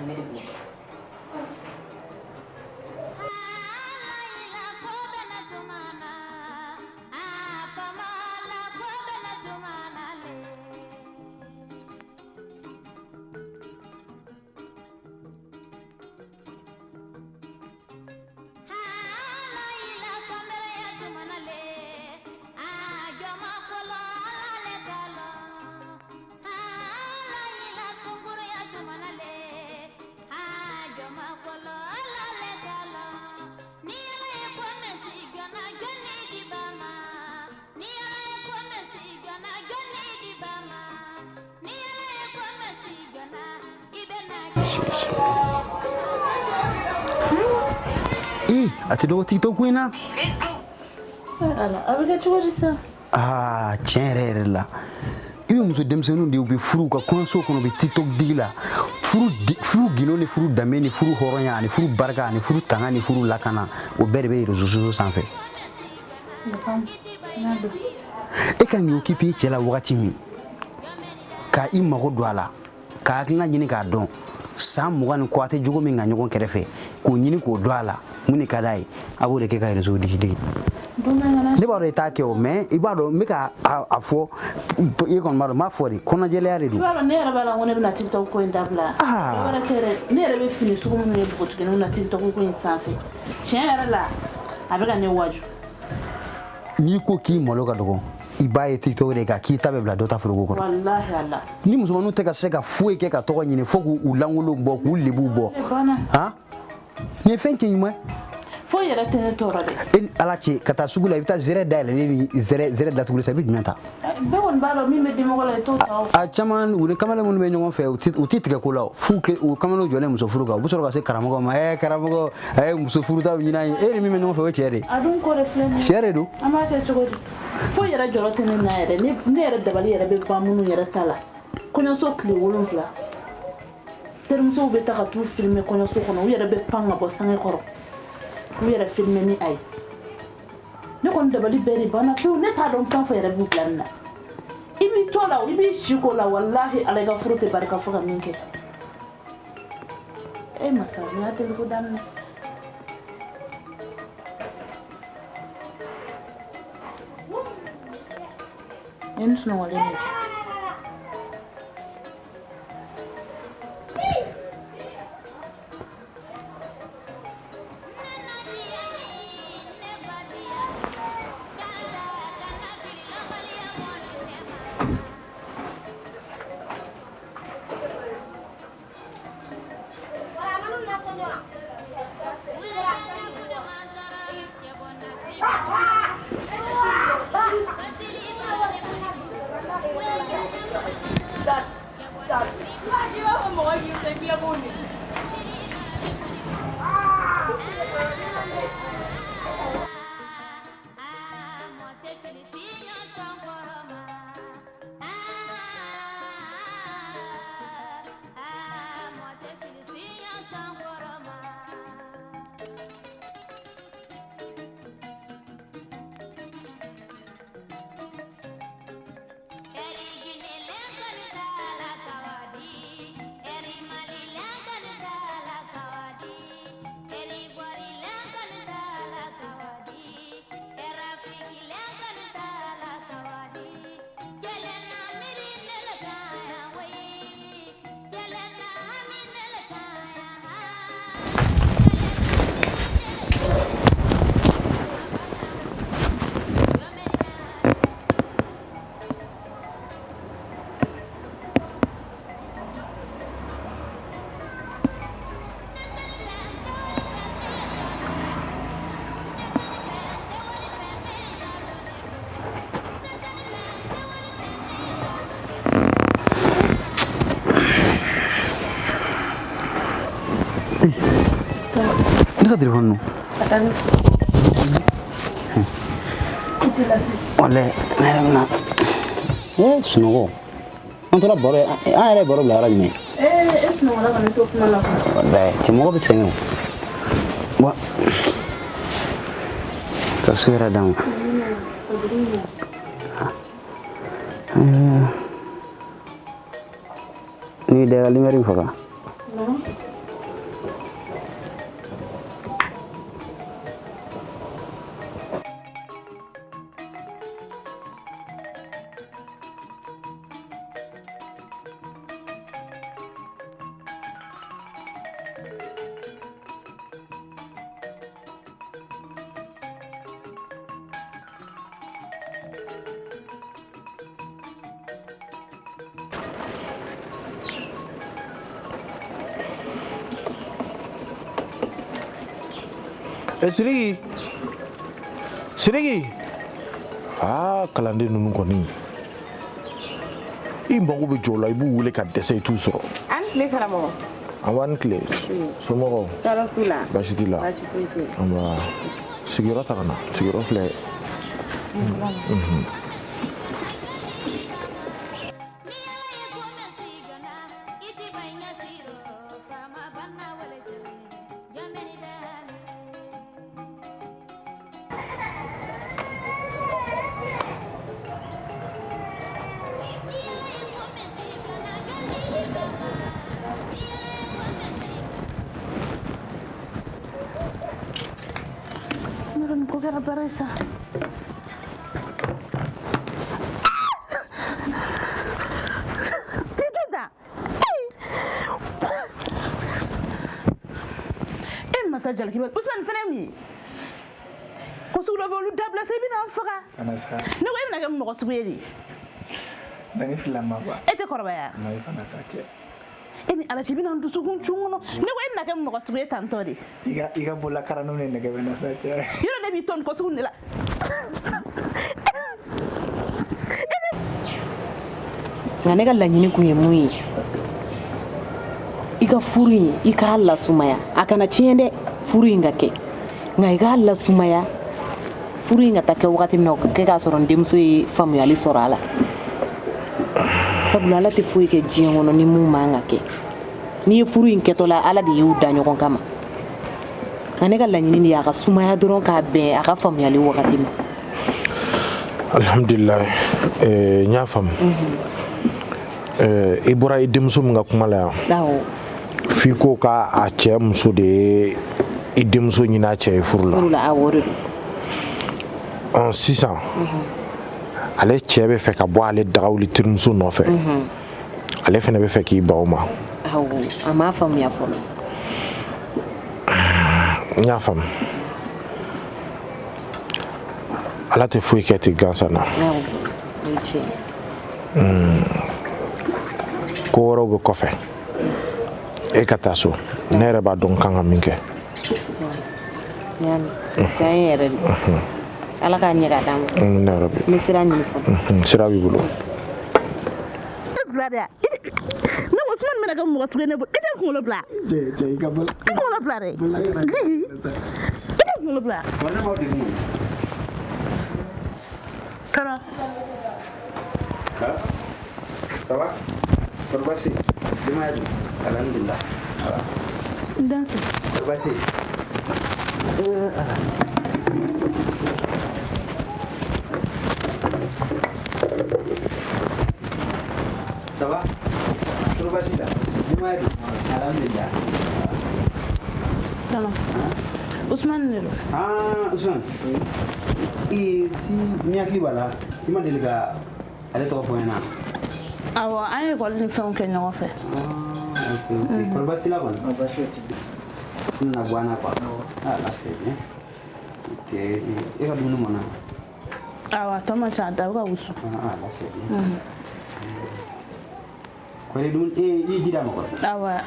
S7: Ne de b'o dɔn.
S1: A tɛ dɔgɔ TikTok ko in na.
S2: Ala, a bɛ kɛ cogo di sisan?
S1: Aa, tiɲɛ yɛrɛ yɛrɛ la, i bɛ muso denmisɛnninw de ye, u bɛ furu u ka kɔɲɔso kɔnɔ, u bɛ TikTok digi la. Furu gindo ni furu danbe ni furu hɔrɔnya ani furu barika ani furu tanga ni furu lakana, o bɛɛ de bɛ réseaux sociaux sanfɛ. E kan k'i occuper i cɛ la wagati min, ka i mago don a la, ka hakilina ɲini k'a dɔn, san 20 ni kɔ a tɛ jogo min ka ɲɔgɔn kɛrɛfɛ, k'o ɲini k'o dɔn a la, mun de ka d'a ye, a b'o de kɛ ka réseau digi digi. Ne b'a dɔn i t'a kɛ o, mais i b'a dɔn n bɛ ka a fɔ, i kɔni b'a dɔn n b'a fɔ de, kɔnɔjɛlenya de don.
S2: I b'a dɔn ne yɛrɛ b'a la ko ne bɛna TikTok ko in dabila. Dɔ wɛrɛ tɛ dɛ, ne yɛrɛ bɛ fini sugu minnu ye npogotigininw na TikTok ko in sanfɛ, tiɲɛ yɛrɛ la a bɛ ka ne waju.
S1: N'i ko k'i malo ka dɔgɔ, i b'a ye TikTok de kan k'i ta bɛ bila dɔ ta foroko kɔnɔ.
S2: Walahi Ala.
S1: Ni musomaninw tɛ ka se ka foyi kɛ ka tɔgɔ ɲini fo k'u lankolon bɔ, k'u lebuw bɔ. Han, nin ye fɛn cɛ ɲuman ye.
S2: Foyi yɛrɛ tɛ ne tɔɔrɔ dɛ.
S1: E ni Ala cɛ, ka taa sugu la, i bɛ taa zɛrɛ dayɛlɛlen ni zɛrɛ datugulen san, i bɛ jumɛn ta?
S2: Bɛɛ kɔni b'a dɔn min bɛ dimɔgɔ la, i t'o ta o.
S1: A caman, u ni kamalen minnu bɛ ɲɔgɔn fɛ, u ti tigɛ ko la o. F'u u kamalenw jɔlen muso furu kan, u bɛ sɔrɔ ka se karamɔgɔ ma, karamɔgɔ, a ye muso furutaw ɲini an ye. E ni min bɛ ɲɔgɔn fɛ, o ye cɛ de ye.
S2: A dun ko de filɛ nin ye.
S1: Cɛ de don.
S2: An b'a kɛ cogo di? Foyi yɛrɛ jɔrɔ tɛ ne na yɛrɛ. Ne yɛrɛ dabali yɛrɛ bɛ ban minnu yɛrɛ ta la. Kɔɲɔso tile 7. Terimusow bɛ taa ka t'u filmer kɔɲɔso kɔnɔ, u yɛrɛ bɛ pan ka bɔ sange kɔrɔ. U yɛrɛ filmer ni a ye. Ne kɔni dabali bɛɛ de banna pewu, ne t'a dɔn fɛn fɛn yɛrɛ b'u bila nin na. I b'i to la, i b'i si ko la, walahi Ala, i ka furu tɛ barika fo ka min kɛ. E masa, ne y'a deli ko daminɛ. Ne ni sunɔgɔlen de don.
S1: Ne ka téléphone non. Wallahi, ne yɛrɛ bɛna. Sunɔgɔ. An tora baro ye, an yɛrɛ ye baro bila yɔrɔ jumɛn?
S2: E sunɔgɔla ka ne to kuma la.
S1: Wallahi, cɛ mɔgɔ bɛ sɛgɛn o. Wa ka so yɛrɛ d'an ma. N'i da lumière in faga.
S3: Sidiki, Sidiki, aa kalanden ninnu kɔni i mago bɛ jɔ o la i b'u wele ka dɛsɛ i t'u sɔrɔ.
S8: An tile karamɔgɔ.
S3: An b'an tile. Somɔgɔw.
S8: Tɔɔrɔ s'u la.
S3: Baasi t'i la.
S8: Baasi foyi tɛ yen.
S3: Nba sigiyɔrɔ ta ka na sigiyɔrɔ filɛ.
S2: Sa. E masa jalaki bɛ Usumani fɛnɛ min ye ko sugu dɔ bɛ olu dabila sa i bɛna n faga. Ne ko e bɛna kɛ mɔgɔ sugu ye de.
S9: Dani fila ma ba.
S2: E tɛ kɔrɔbaya.
S9: Non, i fana sa cɛ.
S2: E ni Ala cɛ i bɛna n dusukun cun kɔnɔ. Ne ko e bɛna kɛ mɔgɔ sugu ye tantɔ de.
S9: I ka bolola karanw de nɛgɛ bɛ na sa cɛ.
S2: Yɔrɔ ne b'i to nin ko sugu de la.
S7: Nka ne ka laɲini kun ye mun ye, i ka furu in i k'a lasumaya, a kana tiɲɛ dɛ, furu in ka kɛ, nka i k'a lasumaya, furu in ka taa kɛ wagati min na o ka kɛ k'a sɔrɔ n denmuso ye faamuyali sɔrɔ a la, sabula Ala tɛ foyi kɛ diɲɛ kɔnɔ ni mun man ka kɛ. N'i ye furu in kɛtɔ la, Ala de y'u da ɲɔgɔn kama. Nka ne ka laɲini de ye a ka sumaya dɔrɔn k'a bɛn a ka faamuyali wagati ma.
S3: Alhamdulilayi, n y'a faamu. I bɔra i denmuso min ka kuma la yan, f'i ko k'a cɛ muso de ye i denmuso ɲini a cɛ ye furu la.
S7: Furu la, awɔ, o de don.
S3: Sisan ale cɛ bɛ fɛ ka bɔ ale dagawuli terimuso nɔfɛ, ale fana bɛ fɛ k'i ban o ma.
S7: Awɔ, a m'a faamuya fɔlɔ.
S3: N y'a faamu. Ala tɛ foyi kɛ ten gansan na.
S7: Awɔ, o ye tiɲɛ.
S3: Ko wɛrɛw bɛ kɔfɛ, e ka taa so, ne yɛrɛ b'a dɔn n kan ka min kɛ.
S7: Tiɲɛ yɛrɛ de. Ala k'a ɲɛ k'a d'a ma.
S3: Amina yarabi.
S7: N bɛ sira ɲini fɔlɔ.
S3: Sira b'i bolo.
S2: E bila dɛ. Ne ko Usumani bɛna kɛ mɔgɔ sugu ye ne bolo. I tɛ n kunkolo bila.
S9: Cɛ i ka bolo.
S2: I kunkolo bila dɛ. I tɛ n kunkolo bila. Tɔnɔ.
S1: Ça va? Kɔri baasi? Denbaya dun? Alhamdulillah.
S2: N danse.
S1: Kɔri baasi? Ça va? Kɔri baasi la? Denbaya dun? Alhamdulillah.
S2: Tɔnɔ. Usumani de don.
S1: Ah, Usumani. Si ni hakili b'a la, i ma deli ka ale tɔgɔ fɔ n ɲɛna.
S2: Awɔ, an ye ekɔli ni fɛnw kɛ ɲɔgɔn fɛ.
S1: Kɔri baasi la kɔni?
S9: Baasi tɛ.
S1: N nana bɔ an na quoi. Ah, là c'est bien. Ok, e ka dumuni mɔna?
S2: Awɔ, a tɔ man ca, a bɛ ka wusu.
S1: Ah, là c'est bien. Kɔri dumuni, e i ye ji d'a ma kɔri?
S2: Awɔ.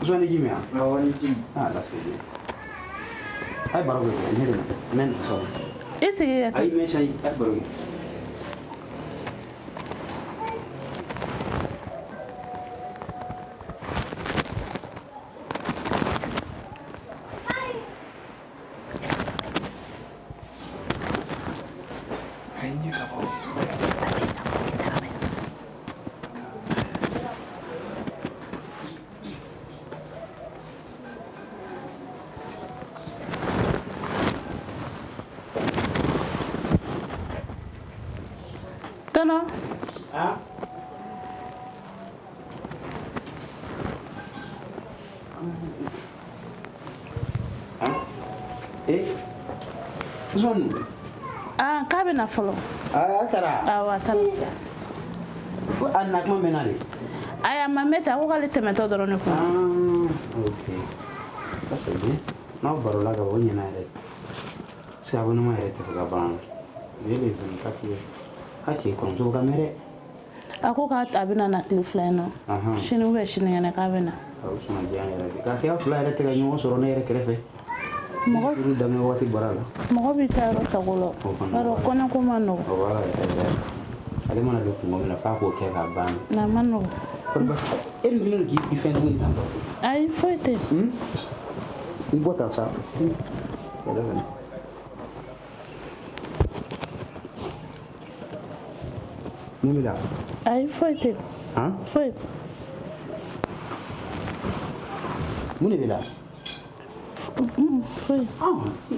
S1: Usumani ji min wa?
S9: Awɔ, ni ji min.
S1: Ah, là c'est bien. A ye baro kɛ, ne de nana. N bɛ na sɔrɔ.
S2: I sigi ka
S1: Ayi, mɛ sa, a ye baro kɛ.
S2: Tɔnɔ.
S1: Usumani.
S2: Ah, k'a bɛ na fɔlɔ.
S1: A taara.
S2: Awɔ, a taara.
S1: A na kuma mɛnna de.
S2: A Ayi, a ma mɛn ten, a ko k'ale tɛmɛtɔ dɔrɔn de kun.
S5: Ah, ok. Ça c'est bien. N'aw barola ka ban, o ɲɛna yɛrɛ. Parce que abonnement yɛrɛ tɛ fɛ ka ban. Ne bɛ 24 ye. A cɛ kɔrɔmuso bɛ ka mɛn dɛ.
S2: A ko k'a bɛna na tile 2 in na. Sini ou bien sinikɛnɛ k'a bɛ na.
S5: A bɛ sɔn ka diya n yɛrɛ de. K'a kɛ aw fila yɛrɛ tɛ ka ɲɔgɔn sɔrɔ ne yɛrɛ kɛrɛfɛ.
S2: Mɔgɔ
S5: furu daminɛ waati bɔra a la.
S2: Mɔgɔ b'i ta yɔrɔ sago la. B'a dɔn kɔɲɔko ma nɔgɔn.
S5: O b'a la yɛrɛ yɛrɛ. Ale mana don kungo min na f'a k'o kɛ k'a ban.
S2: A ma nɔgɔn.
S5: E dun kɛlen don k'i fɛn cogo di tan tɔ?
S2: Ayi, foyi tɛ.
S5: I bɔ tan sa. Yɛrɛ fɛnɛ. Mun b'i la?
S2: Ayi, foyi tɛ.
S5: Han?
S2: Foyi.
S5: Mun de b'i la?
S2: Foyi.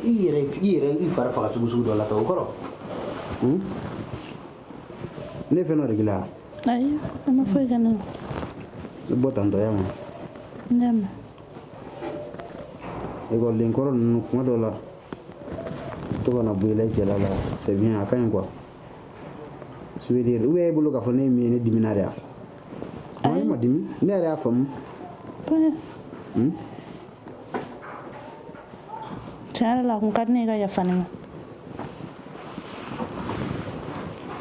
S5: I yɛrɛ i fari faga cogo sugu dɔ la tan, o kɔrɔ. Ne ye fɛn dɔ de k'i la?
S2: Ayi, a ma foyi kɛ ne la.
S5: I bɔ tan tɔ ya ma.
S2: N y'a mɛn.
S5: Ekɔliden kɔrɔ ninnu, kuma dɔw la, to kana bɔ i la i cɛla la, c'est bien, a ka ɲi quoi. Ça veut dire, ou bien e bolo k'a fɔ ne ye min ye, ne dimina de wa? Ne ma dimi, ne yɛrɛ y'a faamu.
S2: Tiɲɛ yɛrɛ la, a kun ka di ne ye ka yafa ne ma.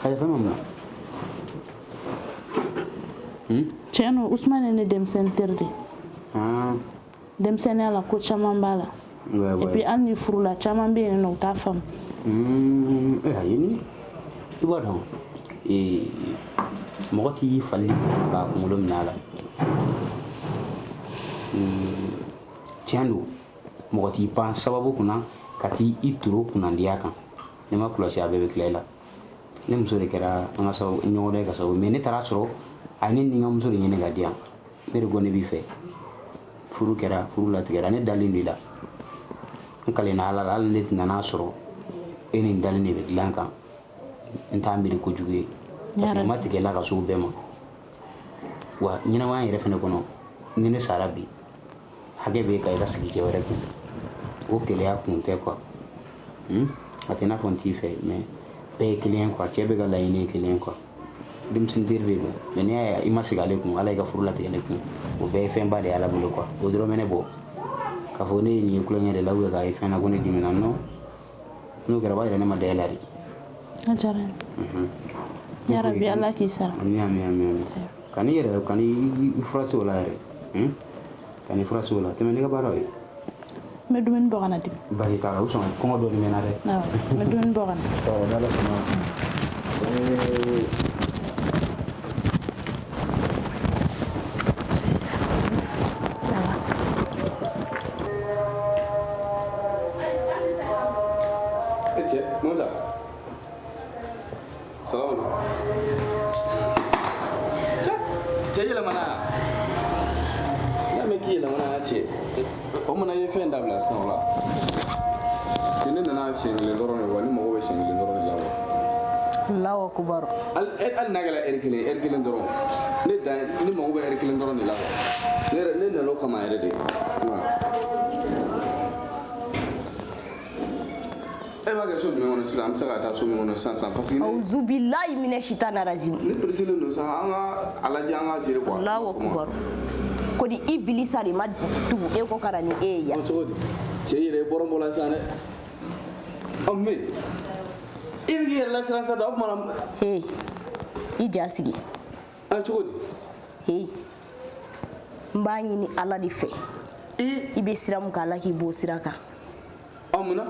S5: Ka yafa ma mun na?
S2: Tiɲɛ don, Usumani ye ne denmisɛnnin teri de ye. Denmisɛnninya la, ko caman b'a la. Et puis hali ni furula, caman bɛ yen nɔ, u t'a faamu.
S5: Ayi, ni i b'a dɔn, mɔgɔ t'i fali k'a kunkolo minɛ a la. Tiɲɛ don, mɔgɔ t'i pan sababu kunna ka t'i i toro kunnandiya kan. Ne ma kɔlɔsi, a bɛɛ bɛ tila i la. Ne muso de kɛra an ka sababu ɲɔgɔn dɔ ye ka sababu, mais ne taara sɔrɔ a ye ne ni n ka muso de ɲini ka di yan. Ne de ko ne b'i fɛ. Furu kɛra, furu latigɛra, ne dalen don i la. N kalenna Ala la, hali ne nana sɔrɔ e ni n dalen de bɛ dilan kan, n t'a miiri kojugu ye, parce que n ma tigɛ la ka se o bɛɛ ma wa. Ɲɛnamaya yɛrɛ fɛnɛ kɔnɔ, ni ne sara bi, hakɛ bɛ ka i ka sigi cɛ wɛrɛ kun, o keleya kun tɛ quoi. A tɛ i n'a fɔ n t'i fɛ, mais bɛɛ ye kelen ye quoi. Cɛ bɛ ka laɲini ye kelen ye quoi. Denmisɛnnin teri de don, mais n'i y'a ye i ma sigi ale kun, Ala y'i ka furu latigɛ ne kun, o bɛɛ ye fɛnba de ye Ala bolo quoi. O dɔrɔn bɛ ne bɔ k'a fɔ ne ye nin ye kulonkɛ de la ou bien k'a ye fɛn na ko ne dimina. Non, n'o kɛra, o b'a yira ne ma da e la de.
S2: A diyara n ye. Yarabi, Ala k'i sara.
S5: Ami, ami, ami, ami. Kan'i yɛrɛ, kan'i furasi o la yɛrɛ. Kan'i furasi o la. Tɛmɛ n'i ka baaraw ye.
S2: N bɛ dumuni bɔ ka na di.
S5: Baasi t'a la, o sɔn kɔngɔ dɔɔni bɛ n na dɛ.
S2: Awɔ, n bɛ dumuni bɔ ka na.
S5: Ɔ, n'Ala sɔnna.
S8: E cɛ, mun ta? Salamu alaikum. Cɛ, cɛ yɛlɛmana yan. N y'a mɛn k'i yɛlɛmana yan cɛ. O mana i ye fɛn dabila sisan o la. Cɛ, ne nana siɲɛ kelen dɔrɔn de wa, ne mago bɛ siɲɛ kelen dɔrɔn de la wa.
S6: Allahu akubar.
S8: Hali n'a kɛra ɛri kelen, ɛri kelen dɔrɔn. Ne dan ne mago bɛ ɛri kelen dɔrɔn de la wa. Ne yɛrɛ ne nana o kama yɛrɛ de. E b'a kɛ so jumɛn kɔnɔ sisan? An bɛ se ka taa so min kɔnɔ sisan sisan, parce que ne
S4: Auzubillahi mina shitana rajim.
S8: Ne pressé don sa, an ka a lajɛ, an ka gérer quoi.
S4: Allahu akubar. Ko di ibilisa de ma tugu e kɔ ka na ni e ye yan.
S8: Cogo di? Cɛ yɛrɛ i bɔra bɔ la sisan dɛ. Ɔ, mais i bɛ k'i yɛrɛ lasiran sisan, o tuma na.
S4: Hey, i ja sigi.
S8: A, cogo di?
S4: Hey, n b'a ɲini Ala de fɛ. I bɛ sira mun kan, Ala k'i b'o sira kan.
S8: Ɔ, mun na?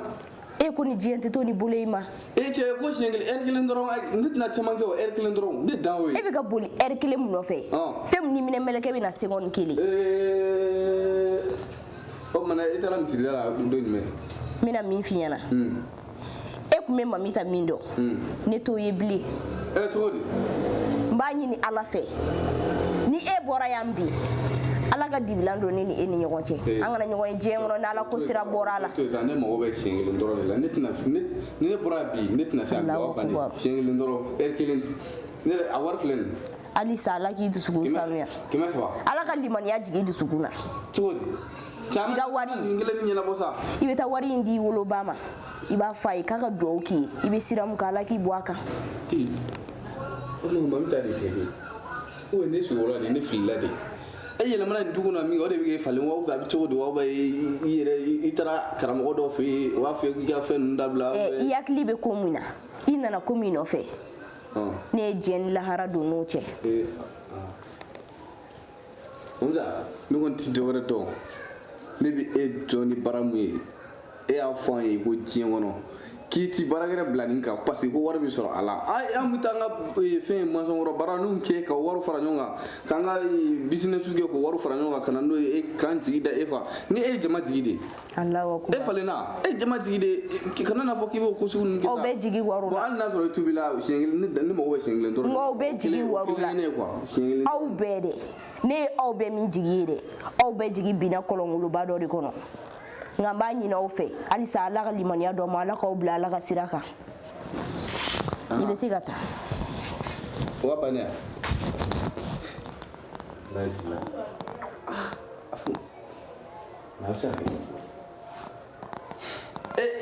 S4: E ko ni diɲɛ tɛ to ni bolo i ma.
S8: E cɛ, ko siɲɛ kelen, ɛri kelen dɔrɔn, ne tɛna caman kɛ o, ɛri kelen dɔrɔn, ne dan o ye.
S4: E bɛ ka boli ɛri kelen mun nɔfɛ? Fɛn min ni minɛ mɛlɛkɛ bɛ na seconde kelen.
S8: O tuma na e taara misirida la don jumɛn?
S4: N bɛna min f'i ɲɛna. E tun bɛ Mamita min dɔn, ne t'o ye bilen.
S8: Ɛ, cogo di?
S4: N b'a ɲini Ala fɛ, ni e bɔra yan bi, Ala ka dibilan don ne ni e ni ɲɔgɔn cɛ, an kana ɲɔgɔn ye diɲɛ kɔnɔ n'Ala ko sira bɔra a la.
S8: To yen sa, ne mago bɛ siɲɛ kelen dɔrɔn de la. Ne tɛna ne ni ne bɔra bi, ne tɛna se a bila aw bannen. Siɲɛ kelen dɔrɔn, ɛri kelen, ne yɛrɛ a wari filɛ nin ye.
S4: Halisa Ala k'i dusukun sanuya.
S8: 300.
S4: Ala ka limaniya jigin i dusukun na.
S8: Cogo di?
S4: I ka wari
S8: nin kelen ni ɲɛnabɔ sa.
S4: I bɛ taa wari in di i woloba ma, i b'a fɔ a ye k'a ka dugawu k'i ye, i bɛ sira mun kan, Ala k'i bɔ a kan.
S8: O tuma Mamita de tɛ koyi. Ou ne sugola de, ne filila de. E yɛlɛmana nin dugu na min kɛ, o de bɛ k'e falen wa? A bɛ cogo di wa? I yɛrɛ i taara karamɔgɔ dɔ fɛ yen, o b'a fɔ k'i ka fɛn ninnu dabila.
S4: I hakili bɛ ko min na, i nana ko min nɔfɛ, ne ye diɲɛ ni lahara don n'o cɛ.
S8: Musa, ne kɔni ti dɔwɛrɛ dɔn, ne bɛ e dɔn ni baara mun ye. E y'a fɔ an ye ko diɲɛ kɔnɔ k'i ti baara wɛrɛ bila nin kan parce que ko wari bɛ sɔrɔ a la. An bɛ taa an ka fɛn maçon baara ninnu kɛ ka wari fara ɲɔgɔn kan, k'an ka business kɛ k'o wari fara ɲɔgɔn kan ka na n'o ye, k'an jigi da e kan. Ni e ye jama jigi de ye, e falenna, e jama jigi de, kana n'a fɔ k'i b'o ko sugu ninnu kɛ sa.
S4: Aw bɛɛ jigi war'o la.
S8: Bon, hali n'a sɔrɔ i tubila siɲɛ kelen, ne mago bɛ siɲɛ kelen dɔrɔn.
S4: Nka aw bɛɛ jigi war'o la. Aw bɛɛ de, ne ye aw bɛɛ min jigi ye dɛ, aw bɛɛ jigi binna kɔlɔnkoloba dɔ de kɔnɔ. Nka n b'a ɲini aw fɛ halisa, Ala ka limaniya dɔ ma, Ala k'aw bila Ala ka sira kan. I bɛ se ka taa.
S8: O ka bannen ya?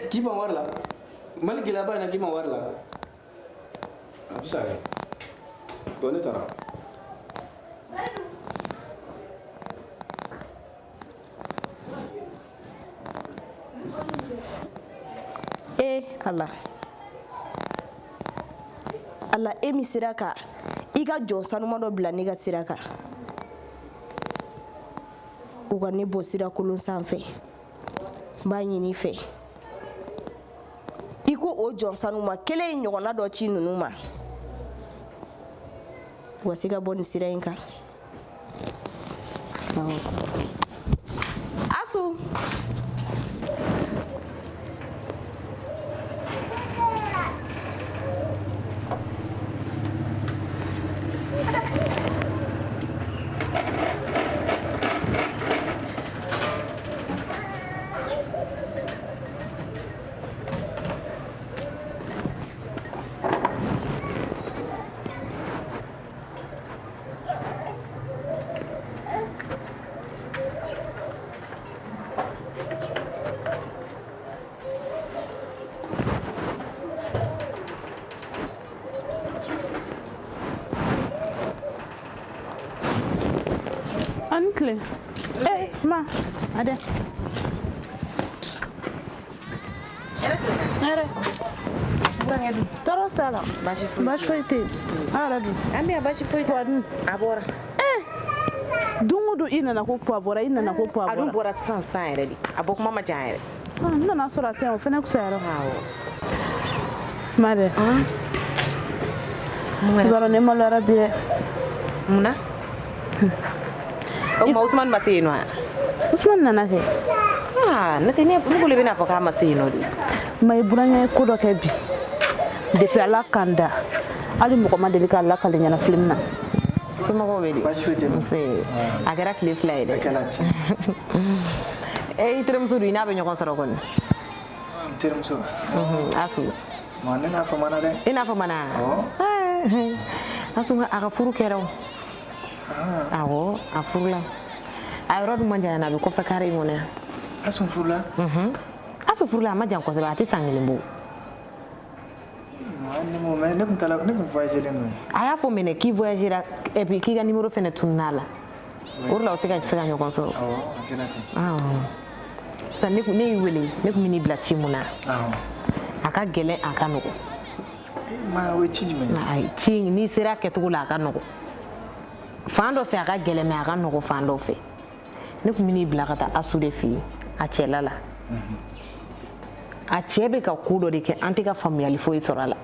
S8: K'i ban wari la, Mali gɛlɛyaba in na, k'i ban wari la, a bɛ se ka kɛ. Bon, ne taara.
S4: Ala, Ala, e min sera ka i ka jɔn sanuma dɔ bila ne ka sira kan, u ka ne bɔ sira kolon sanfɛ, n b'a ɲini i fɛ i ko o jɔn sanuma kelen in ɲɔgɔnna dɔ ci ninnu ma, u ka se ka bɔ nin sira in kan. Asu.
S2: Tile. Ma, ade. Hɛrɛ. Tɔɔrɔ t'a la.
S7: Baasi foyi.
S2: Baasi foyi tɛ yen. Aw yɛrɛ dun?
S7: An bɛ yan, baasi foyi tɛ.
S2: Puwa dun?
S7: A bɔra.
S2: Don o don i nana ko puwa bɔra, i nana ko puwa bɔra.
S7: A dun bɔra sisan sisan yɛrɛ de. A bɔ kuma ma jan yɛrɛ.
S2: N nana sɔrɔ a tɛ yan, o fana fisayara.
S7: Awɔ.
S2: Ma dɛ. I b'a dɔn ne maloyara bi dɛ.
S7: Mun na? O tuma Usumani ma se yen nɔ wa?
S2: Usumani nana kɛ.
S7: Aa, n'o tɛ ne bolo i bɛna fɔ k'a ma se yen nɔ de.
S2: Ma, i burankɛ ye ko dɔ kɛ bi. Depuis Ala k'an da, hali mɔgɔ ma deli k'a lakale ɲɛna film na.
S7: Somɔgɔw bɛ di?
S9: Baasi foyi tɛ.
S7: Nse, a kɛra tile 2 ye dɛ.
S9: A kɛra tiɲɛ.
S7: E, i terimuso dun, i n'a bɛ ɲɔgɔn sɔrɔ kɔni?
S9: N terimuso.
S7: Asu.
S9: Ma, ne n'a famana dɛ.
S7: I n'a famana?
S9: Awɔ.
S7: Asu, a ka furu kɛra o. Awɔ, a furula. A yɔrɔ dun man jan yan, a bɛ kɔfɛ kare in kɔnɔ yan.
S9: Asu furula?
S7: Asu furula, a ma jan kosɛbɛ, a tɛ san 1 bɔ.
S9: Ne kun taara, ne kun voyagelen don.
S7: A y'a fɔ minɛ k'i voyagera et puis k'i ka numéro fɛnɛ tununna a la. O de la o tɛ ka se ka ɲɔgɔn sɔrɔ.
S9: Awɔ, a kɛra ten.
S7: Sisan ne y'i wele, ne kun bɛ n'i bila ci mun na. A ka gɛlɛn, a ka nɔgɔn.
S9: Ma, o ye ci jumɛn ye?
S7: Ayi, ci n'i sera a kɛcogo la, a ka nɔgɔn. Fan dɔ fɛ a ka gɛlɛn, mais a ka nɔgɔn fan dɔ fɛ. Ne kun bɛ n'i bila ka taa Asu de fɛ yen, a cɛla la. A cɛ bɛ ka ko dɔ de kɛ, an tɛ ka faamuyali foyi sɔrɔ a la.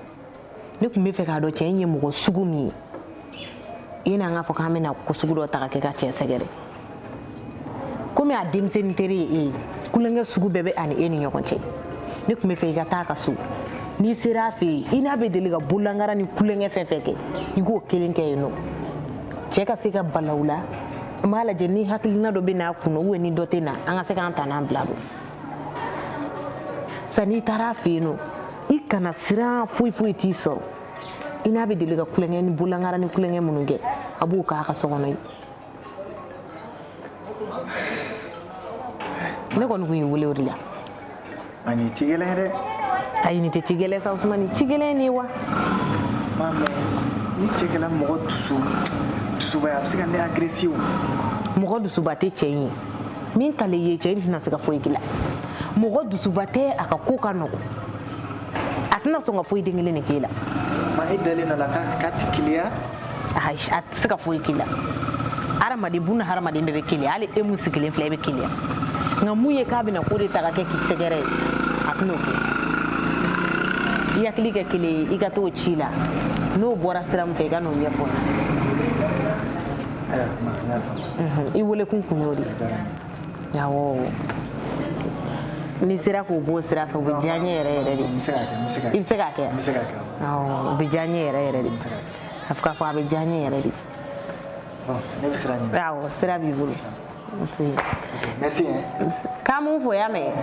S7: Ne kun bɛ fɛ k'a dɔn cɛ in ye mɔgɔ sugu min ye. I n'an k'a fɔ k'an bɛna ko sugu dɔ ta ka kɛ ka cɛ sɛgɛrɛ. Komi a denmisɛnnin teri ye e ye, kulonkɛ sugu bɛɛ bɛ a ni e ni ɲɔgɔn cɛ. Ne kun bɛ fɛ i ka taa a ka so. N'i sera a fɛ yen, i n'a bɛ deli ka bololankara ni kulonkɛ fɛn fɛn kɛ, i k'o kelen kɛ yen nɔ. Cɛ ka se ka balaw la, n b'a lajɛ ni hakilina dɔ bɛ n'a kun na, ou ni dɔ tɛ na, an ka se k'an ta n'an bila bɔ. Sisan n'i taara a fɛ yen nɔ, i kana siran, foyi foyi t'i sɔrɔ. I n'a bɛ deli ka kulonkɛ ni bololankara ni kulonkɛ minnu kɛ, a b'o k'a ka so kɔnɔ yen. Ne kɔni kun y'i wele o de la.
S9: A nin ye ci gɛlɛn ye dɛ.
S7: Ayi, nin tɛ ci gɛlɛn sa Usumani, ci gɛlɛn ye nin ye wa?
S9: Ma, mais ni cɛ kɛla mɔgɔ dusuba ye, a bɛ se ka ne agresser o.
S7: Mɔgɔ dusuba tɛ cɛ in ye. Min talen ye cɛ in tɛna se ka foyi k'i la. Mɔgɔ dusuba tɛ, a ka ko ka nɔgɔn. A tɛna sɔn ka foyi den kelen de k'e la.
S9: Ma e dalen dɔ la k'a ti keleya?
S7: Ayi, a tɛ se ka foyi k'i la. Hadamaden buna hadamaden bɛɛ bɛ keleya, hali e mun sigilen filɛ e bɛ keleya. Nka mun ye k'a bɛna ko de ta ka kɛ k'i sɛgɛrɛ ye, a tɛn'o kɛ. I hakili kɛ kelen ye, i ka t'o ci la. N'o bɔra sira min fɛ, i ka n'o ɲɛfɔ n ɲɛna. I welekun kun y'o de ye. Awɔ. N'i sera k'o b'o sira fɛ, o bɛ diya n ye yɛrɛ yɛrɛ de. I bɛ se k'a kɛ.
S9: N bɛ se k'a kɛ.
S7: Awɔ, o bɛ diya n ye yɛrɛ yɛrɛ de. A fɔ k'a fɔ a bɛ diya n ye yɛrɛ de.
S9: Bon, ne bɛ sira ɲini.
S7: Awɔ, sira b'i bolo.
S9: Merci hein.
S7: K'an m'u fo y'a mɛn.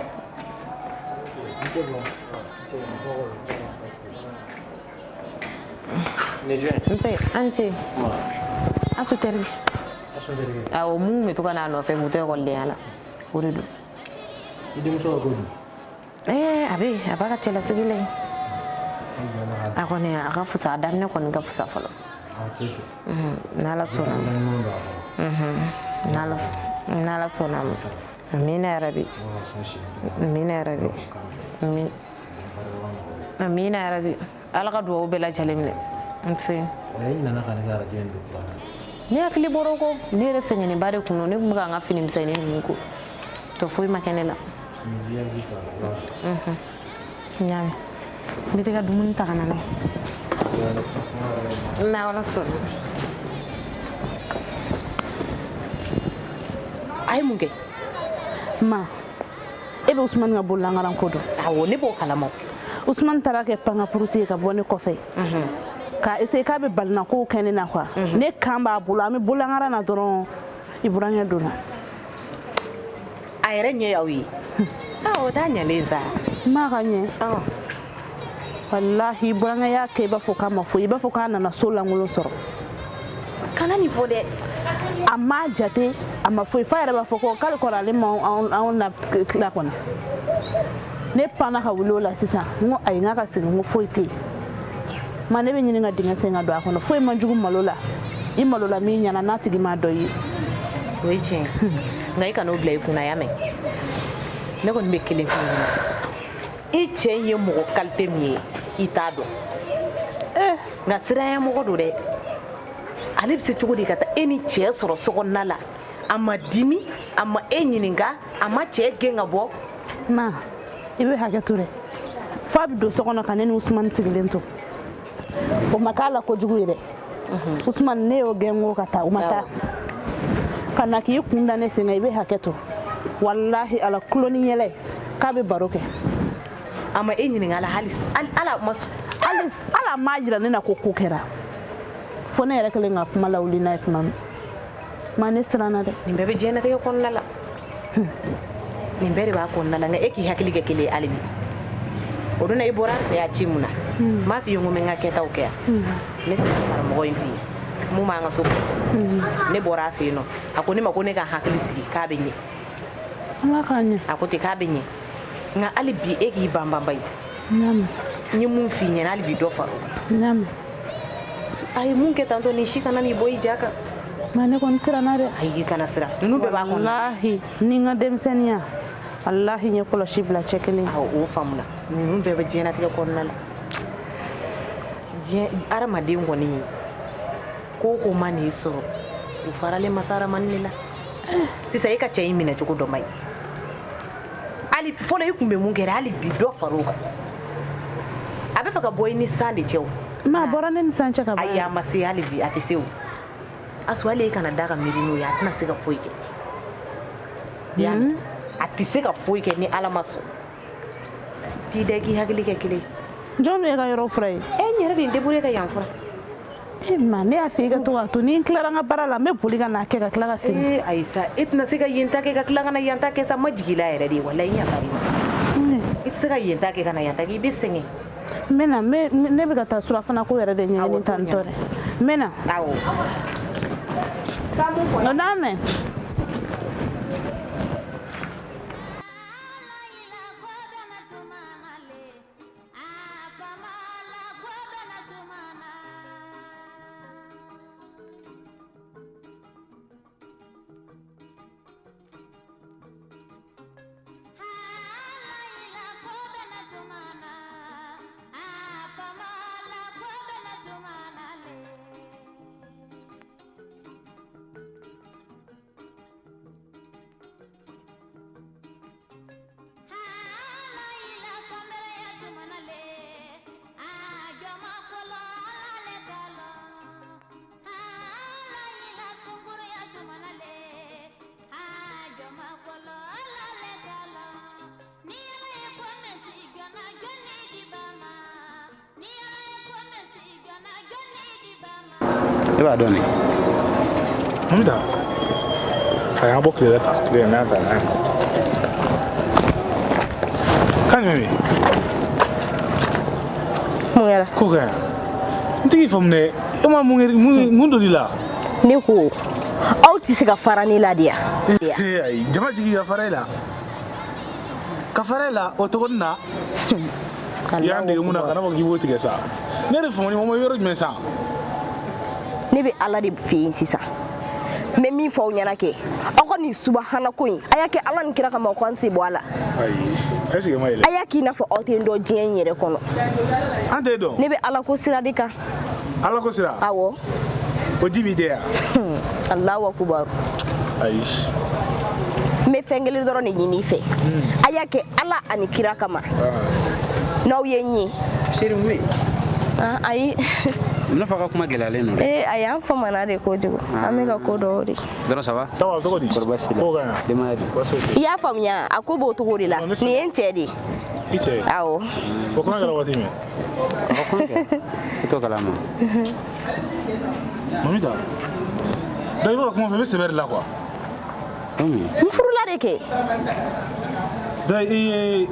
S7: Nse, an ce. Asu terikɛ. Awɔ, mun bɛ to ka n'a nɔfɛ k'u to ekɔlidenya la, o de don.
S10: I denmuso ka ko dun?
S7: A bɛ yen, a b'a ka cɛlasigi la yen. A kɔni a ka fusa, a daminɛ kɔni ka fusa fɔlɔ. N'Ala sɔnna ma. N'Ala sɔnna ma. Amina yarabi. Amina yarabi. Amina yarabi. Ala ka duwawu bɛɛ lajɛlen minɛ. Nse. Ne hakili bɔra o kɔ, ne yɛrɛ sɛgɛnnenba de kun don, ne tun bɛ ka n ka fini misɛnnin ninnu ko. Tɔ foyi ma kɛ ne la. N y'a mɛn. N bɛ taa dumuni ta ka na n'a ye. N'Ala sɔnna. A ye mun kɛ?
S2: Ma, e bɛ Usumani ka bololankaran ko dɔn.
S7: Awɔ, ne b'o kalama.
S2: Usumani taara kɛ pankapurusi ye ka bɔ ne kɔfɛ. K'a essayer k'a bɛ balinakow kɛ ne na quoi. Ne kan b'a bolo, an bɛ bololankaran na dɔrɔn, i burankɛ donna.
S7: A yɛrɛ ɲɛ y'aw ye. O t'a ɲɛlen sa.
S2: Ma ka ɲɛ. Walahi, burankɛ y'a kɛ i b'a fɔ k'a ma foyi, i b'a fɔ k'a nana so lankolon sɔrɔ.
S7: Kana nin fɔ dɛ.
S2: A m'a jate, a ma foyi, f'a yɛrɛ b'a fɔ ko k'ale kɔrɔ ale ma anw na tila kɔni. Ne panna ka wuli o la sisan, n ko ayi, n k'a ka segin, n ko foyi tɛ yen. Ma ne bɛ ɲini ka dingɛ sen ka don a kɔnɔ, foyi man jugu malo la. I malo la min ɲɛna n'a tigi m'a dɔn i ye.
S7: O ye tiɲɛ ye. Nka i kan'o bila i kunna, y'a mɛn. Ne kɔni bɛ kelen f'i ɲɛna. I cɛ in ye mɔgɔ qualité min ye, i t'a dɔn. Nka siranya mɔgɔ don dɛ. Ale bɛ se cogo di ka taa e ni cɛ sɔrɔ sokɔnɔna la? A ma dimi, a ma e ɲininka, a ma cɛ gɛn ka bɔ.
S2: Ma, i bɛ hakɛ to dɛ. F'a bɛ don so kɔnɔ ka ne ni Usumani sigilen to. O ma k'a la kojugu ye dɛ. Usumani, ne y'o gɛn ko ka taa, o ma taa. Ka na k'i kun da ne sen kan, i bɛ hakɛ to. Walahi ala, kulo ni yɛlɛ k'a bɛ baro kɛ.
S7: A ma e ɲininka la hali ala ma
S2: hali ala m'a jira ne na ko ko kɛra. Fo ne yɛrɛ kɛlen ka kuma lawuli n'a ye tuma min. Ma ne siranna dɛ.
S7: Nin bɛɛ bɛ diɲɛlatigɛ kɔnɔna la. Nin bɛɛ de b'a kɔnɔna la, nka e k'i hakili kɛ kelen ye hali bi. O don na i bɔra an fɛ yan ci mun na? N m'a f'i ye n ko n bɛ n ka kɛtaw kɛ yan. Ne sera karamɔgɔ in fɛ yen. Mun b'an ka so kɔnɔ. Ne bɔra a fɛ yen nɔ. A ko ne ma ko ne ka hakili sigi k'a bɛ ɲɛ.
S2: Ala k'a ɲɛ.
S7: A ko ten k'a bɛ ɲɛ. Nka hali bi e k'i banbanba ye.
S2: N
S7: ye mun f'i ɲɛna hali bi dɔ fara o kan.
S2: N y'a mɛn.
S7: A ye mun kɛ tantɔ nin si kana n'i bɔ i ja kan.
S2: Ma ne kɔni siranna dɛ.
S7: Ayi, i kana siran. Ninnu bɛɛ b'a kɔnɔ.
S2: Walahi, ni n ka denmisɛnninya. Walahi, n ye kɔlɔsi bila cɛ kelen.
S7: Awɔ, o faamuna. Ninnu bɛɛ bɛ diɲɛlatigɛ kɔnɔna la. Diɲɛ hadamaden kɔni ko o ko ma n'i sɔrɔ, o faralen masa hadamaden de la. Sisan e ka cɛ in minɛ cogo dɔ man ɲi. Hali fɔlɔ i kun bɛ mun kɛ hali bi dɔ far'o kan. A bɛ fɛ ka bɔ i ni san de cɛ o.
S2: Ma a bɔra ne ni san cɛ ka ban.
S7: Ayi, a ma se hali bi, a tɛ se o. Asu, hali e kana da ka miiri n'o ye, a tɛna se ka foyi kɛ. I y'a mɛn? A tɛ se ka foyi kɛ ni Ala ma sɔn. T'i da i k'i hakili kɛ kelen ye.
S2: Jɔn de ye ka yɔrɔ fura ye?
S7: E n yɛrɛ de ye n débrouiller ka yan fura.
S2: E ma, ne y'a f'i ye i ka to k'a to ni n tilara n ka baara la, n bɛ boli ka n'a kɛ ka tila ka segin.
S7: Ee ayi sa, e tɛna se ka yen ta kɛ ka tila ka na yan ta kɛ sa, n ma jigin i la yɛrɛ de, walayi n yafar'i ma. I tɛ se ka yen ta kɛ ka na yan ta kɛ, i bɛ sɛgɛn.
S2: N bɛ na, ne bɛ ka taa surafana ko yɛrɛ de ɲɛɲini tantɔ dɛ. N bɛ na.
S7: Awɔ.
S2: O n'a mɛn.
S1: E b'a dɔn ne.
S11: Mamita. A y'an bɔ tile la tan, tile n'a ta n'a ye. Kan jumɛn bɛ yen?
S4: Mun kɛra?
S11: Ko kɛ yan. N tɛ k'i faamu dɛ. E ma mun mun donn'i la?
S4: Ne ko aw tɛ se ka fara ne la de yan.
S11: Ayi, jama jigi ka fara e la. Ka fara e la o togo na. I y'an dege mun na kana fɔ k'i b'o tigɛ sa. Ne yɛrɛ famani ma yɔrɔ jumɛn sa?
S4: Ne bɛ Ala de fɛ yen sisan. N bɛ min fɔ aw ɲɛna kɛ, aw ka nin subahana ko in, a y'a kɛ Ala ni kira kama, aw k'an sen bɔ a la.
S11: Ayi, est ce que ma yɛlɛ?
S4: A y'a k'i n'a fɔ aw tɛ n dɔn diɲɛ in yɛrɛ kɔnɔ.
S11: An t'e dɔn.
S4: Ne bɛ Ala ko sira de kan.
S11: Ala ko sira?
S4: Awɔ.
S11: O ji b'i jɛ yan?
S4: Alahu akubaru.
S11: Ayi.
S4: N bɛ fɛn kelen dɔrɔn de ɲini i fɛ. A y'a kɛ Ala ani kira kama. N'aw ye n ye.
S1: Seri mun bɛ yen?
S4: Ayi.
S1: N'a fɔ a ka kuma gɛlɛyalen don dɛ.
S4: Ee ayi, an famana de kojugu. An bɛ ka ko dɔw de.
S1: Dɔrɔn ça va?
S11: Ça va cogo di?
S1: Kɔri baasi t'i la?
S11: Ko ka ɲi.
S1: Denbaya dun?
S4: I y'a faamuya, a ko b'o cogo de la. Nin ye n cɛ de ye.
S11: I cɛ ye?
S4: Awɔ.
S11: O kɔnɔ kɛra waati min?
S1: O kɔnɔ kɛra. I t'o kalama.
S11: Mamita, donc i bɛ ka kuma fɔ i bɛ sɛbɛ de la quoi.
S4: N furula de kɛ.
S11: Donc i ye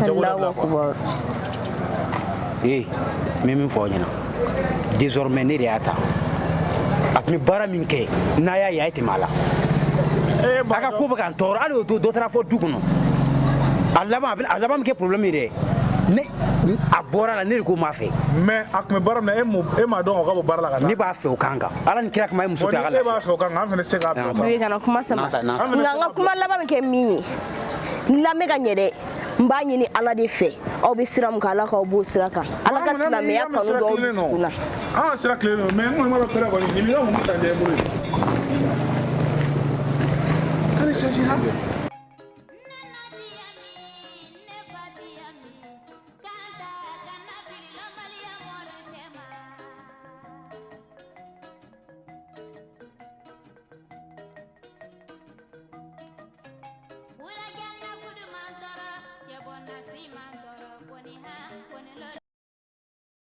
S11: jago dabila quoi.
S1: Ee, n bɛ min fɔ aw ɲɛna, désormais ne de y'a ta. A tun bɛ baara min kɛ, n'a y'a ye a ye tɛmɛ a la. A ka ko bɛ ka n tɔɔrɔ, hali o don dɔ taara fɔ du kɔnɔ. A laban a laban bɛ kɛ problème ye dɛ. Ne a bɔra la, ne de ko n b'a fɛ.
S11: Mais a tun bɛ baara min na, e m'a dɔn k'a bɔ baara la ka taa.
S1: Ne b'a fɛ o kan kan. Ala ni kira kama, e muso tɛ a ka
S11: Bon, ni e
S1: lafiya.
S11: b'a fɛ o kan kan, an fana tɛ se k'a bila o kan.
S4: Bébé kana kuma sama.
S1: Nka
S4: Nka n ka kuma laban bɛ kɛ min ye, n lamɛn ka ɲɛ dɛ. N b'a ɲini Ala de fɛ, aw bɛ sira min kan, Ala k'aw b'o sira kan. Ala ka silamɛya kanu don aw dusukun na.
S11: An ka sira tilennen don, mais n kɔni b'a dɔn pɛrɛ kɔni nin b'i ka mun san jɛ i bolo ye. K'ale changé la.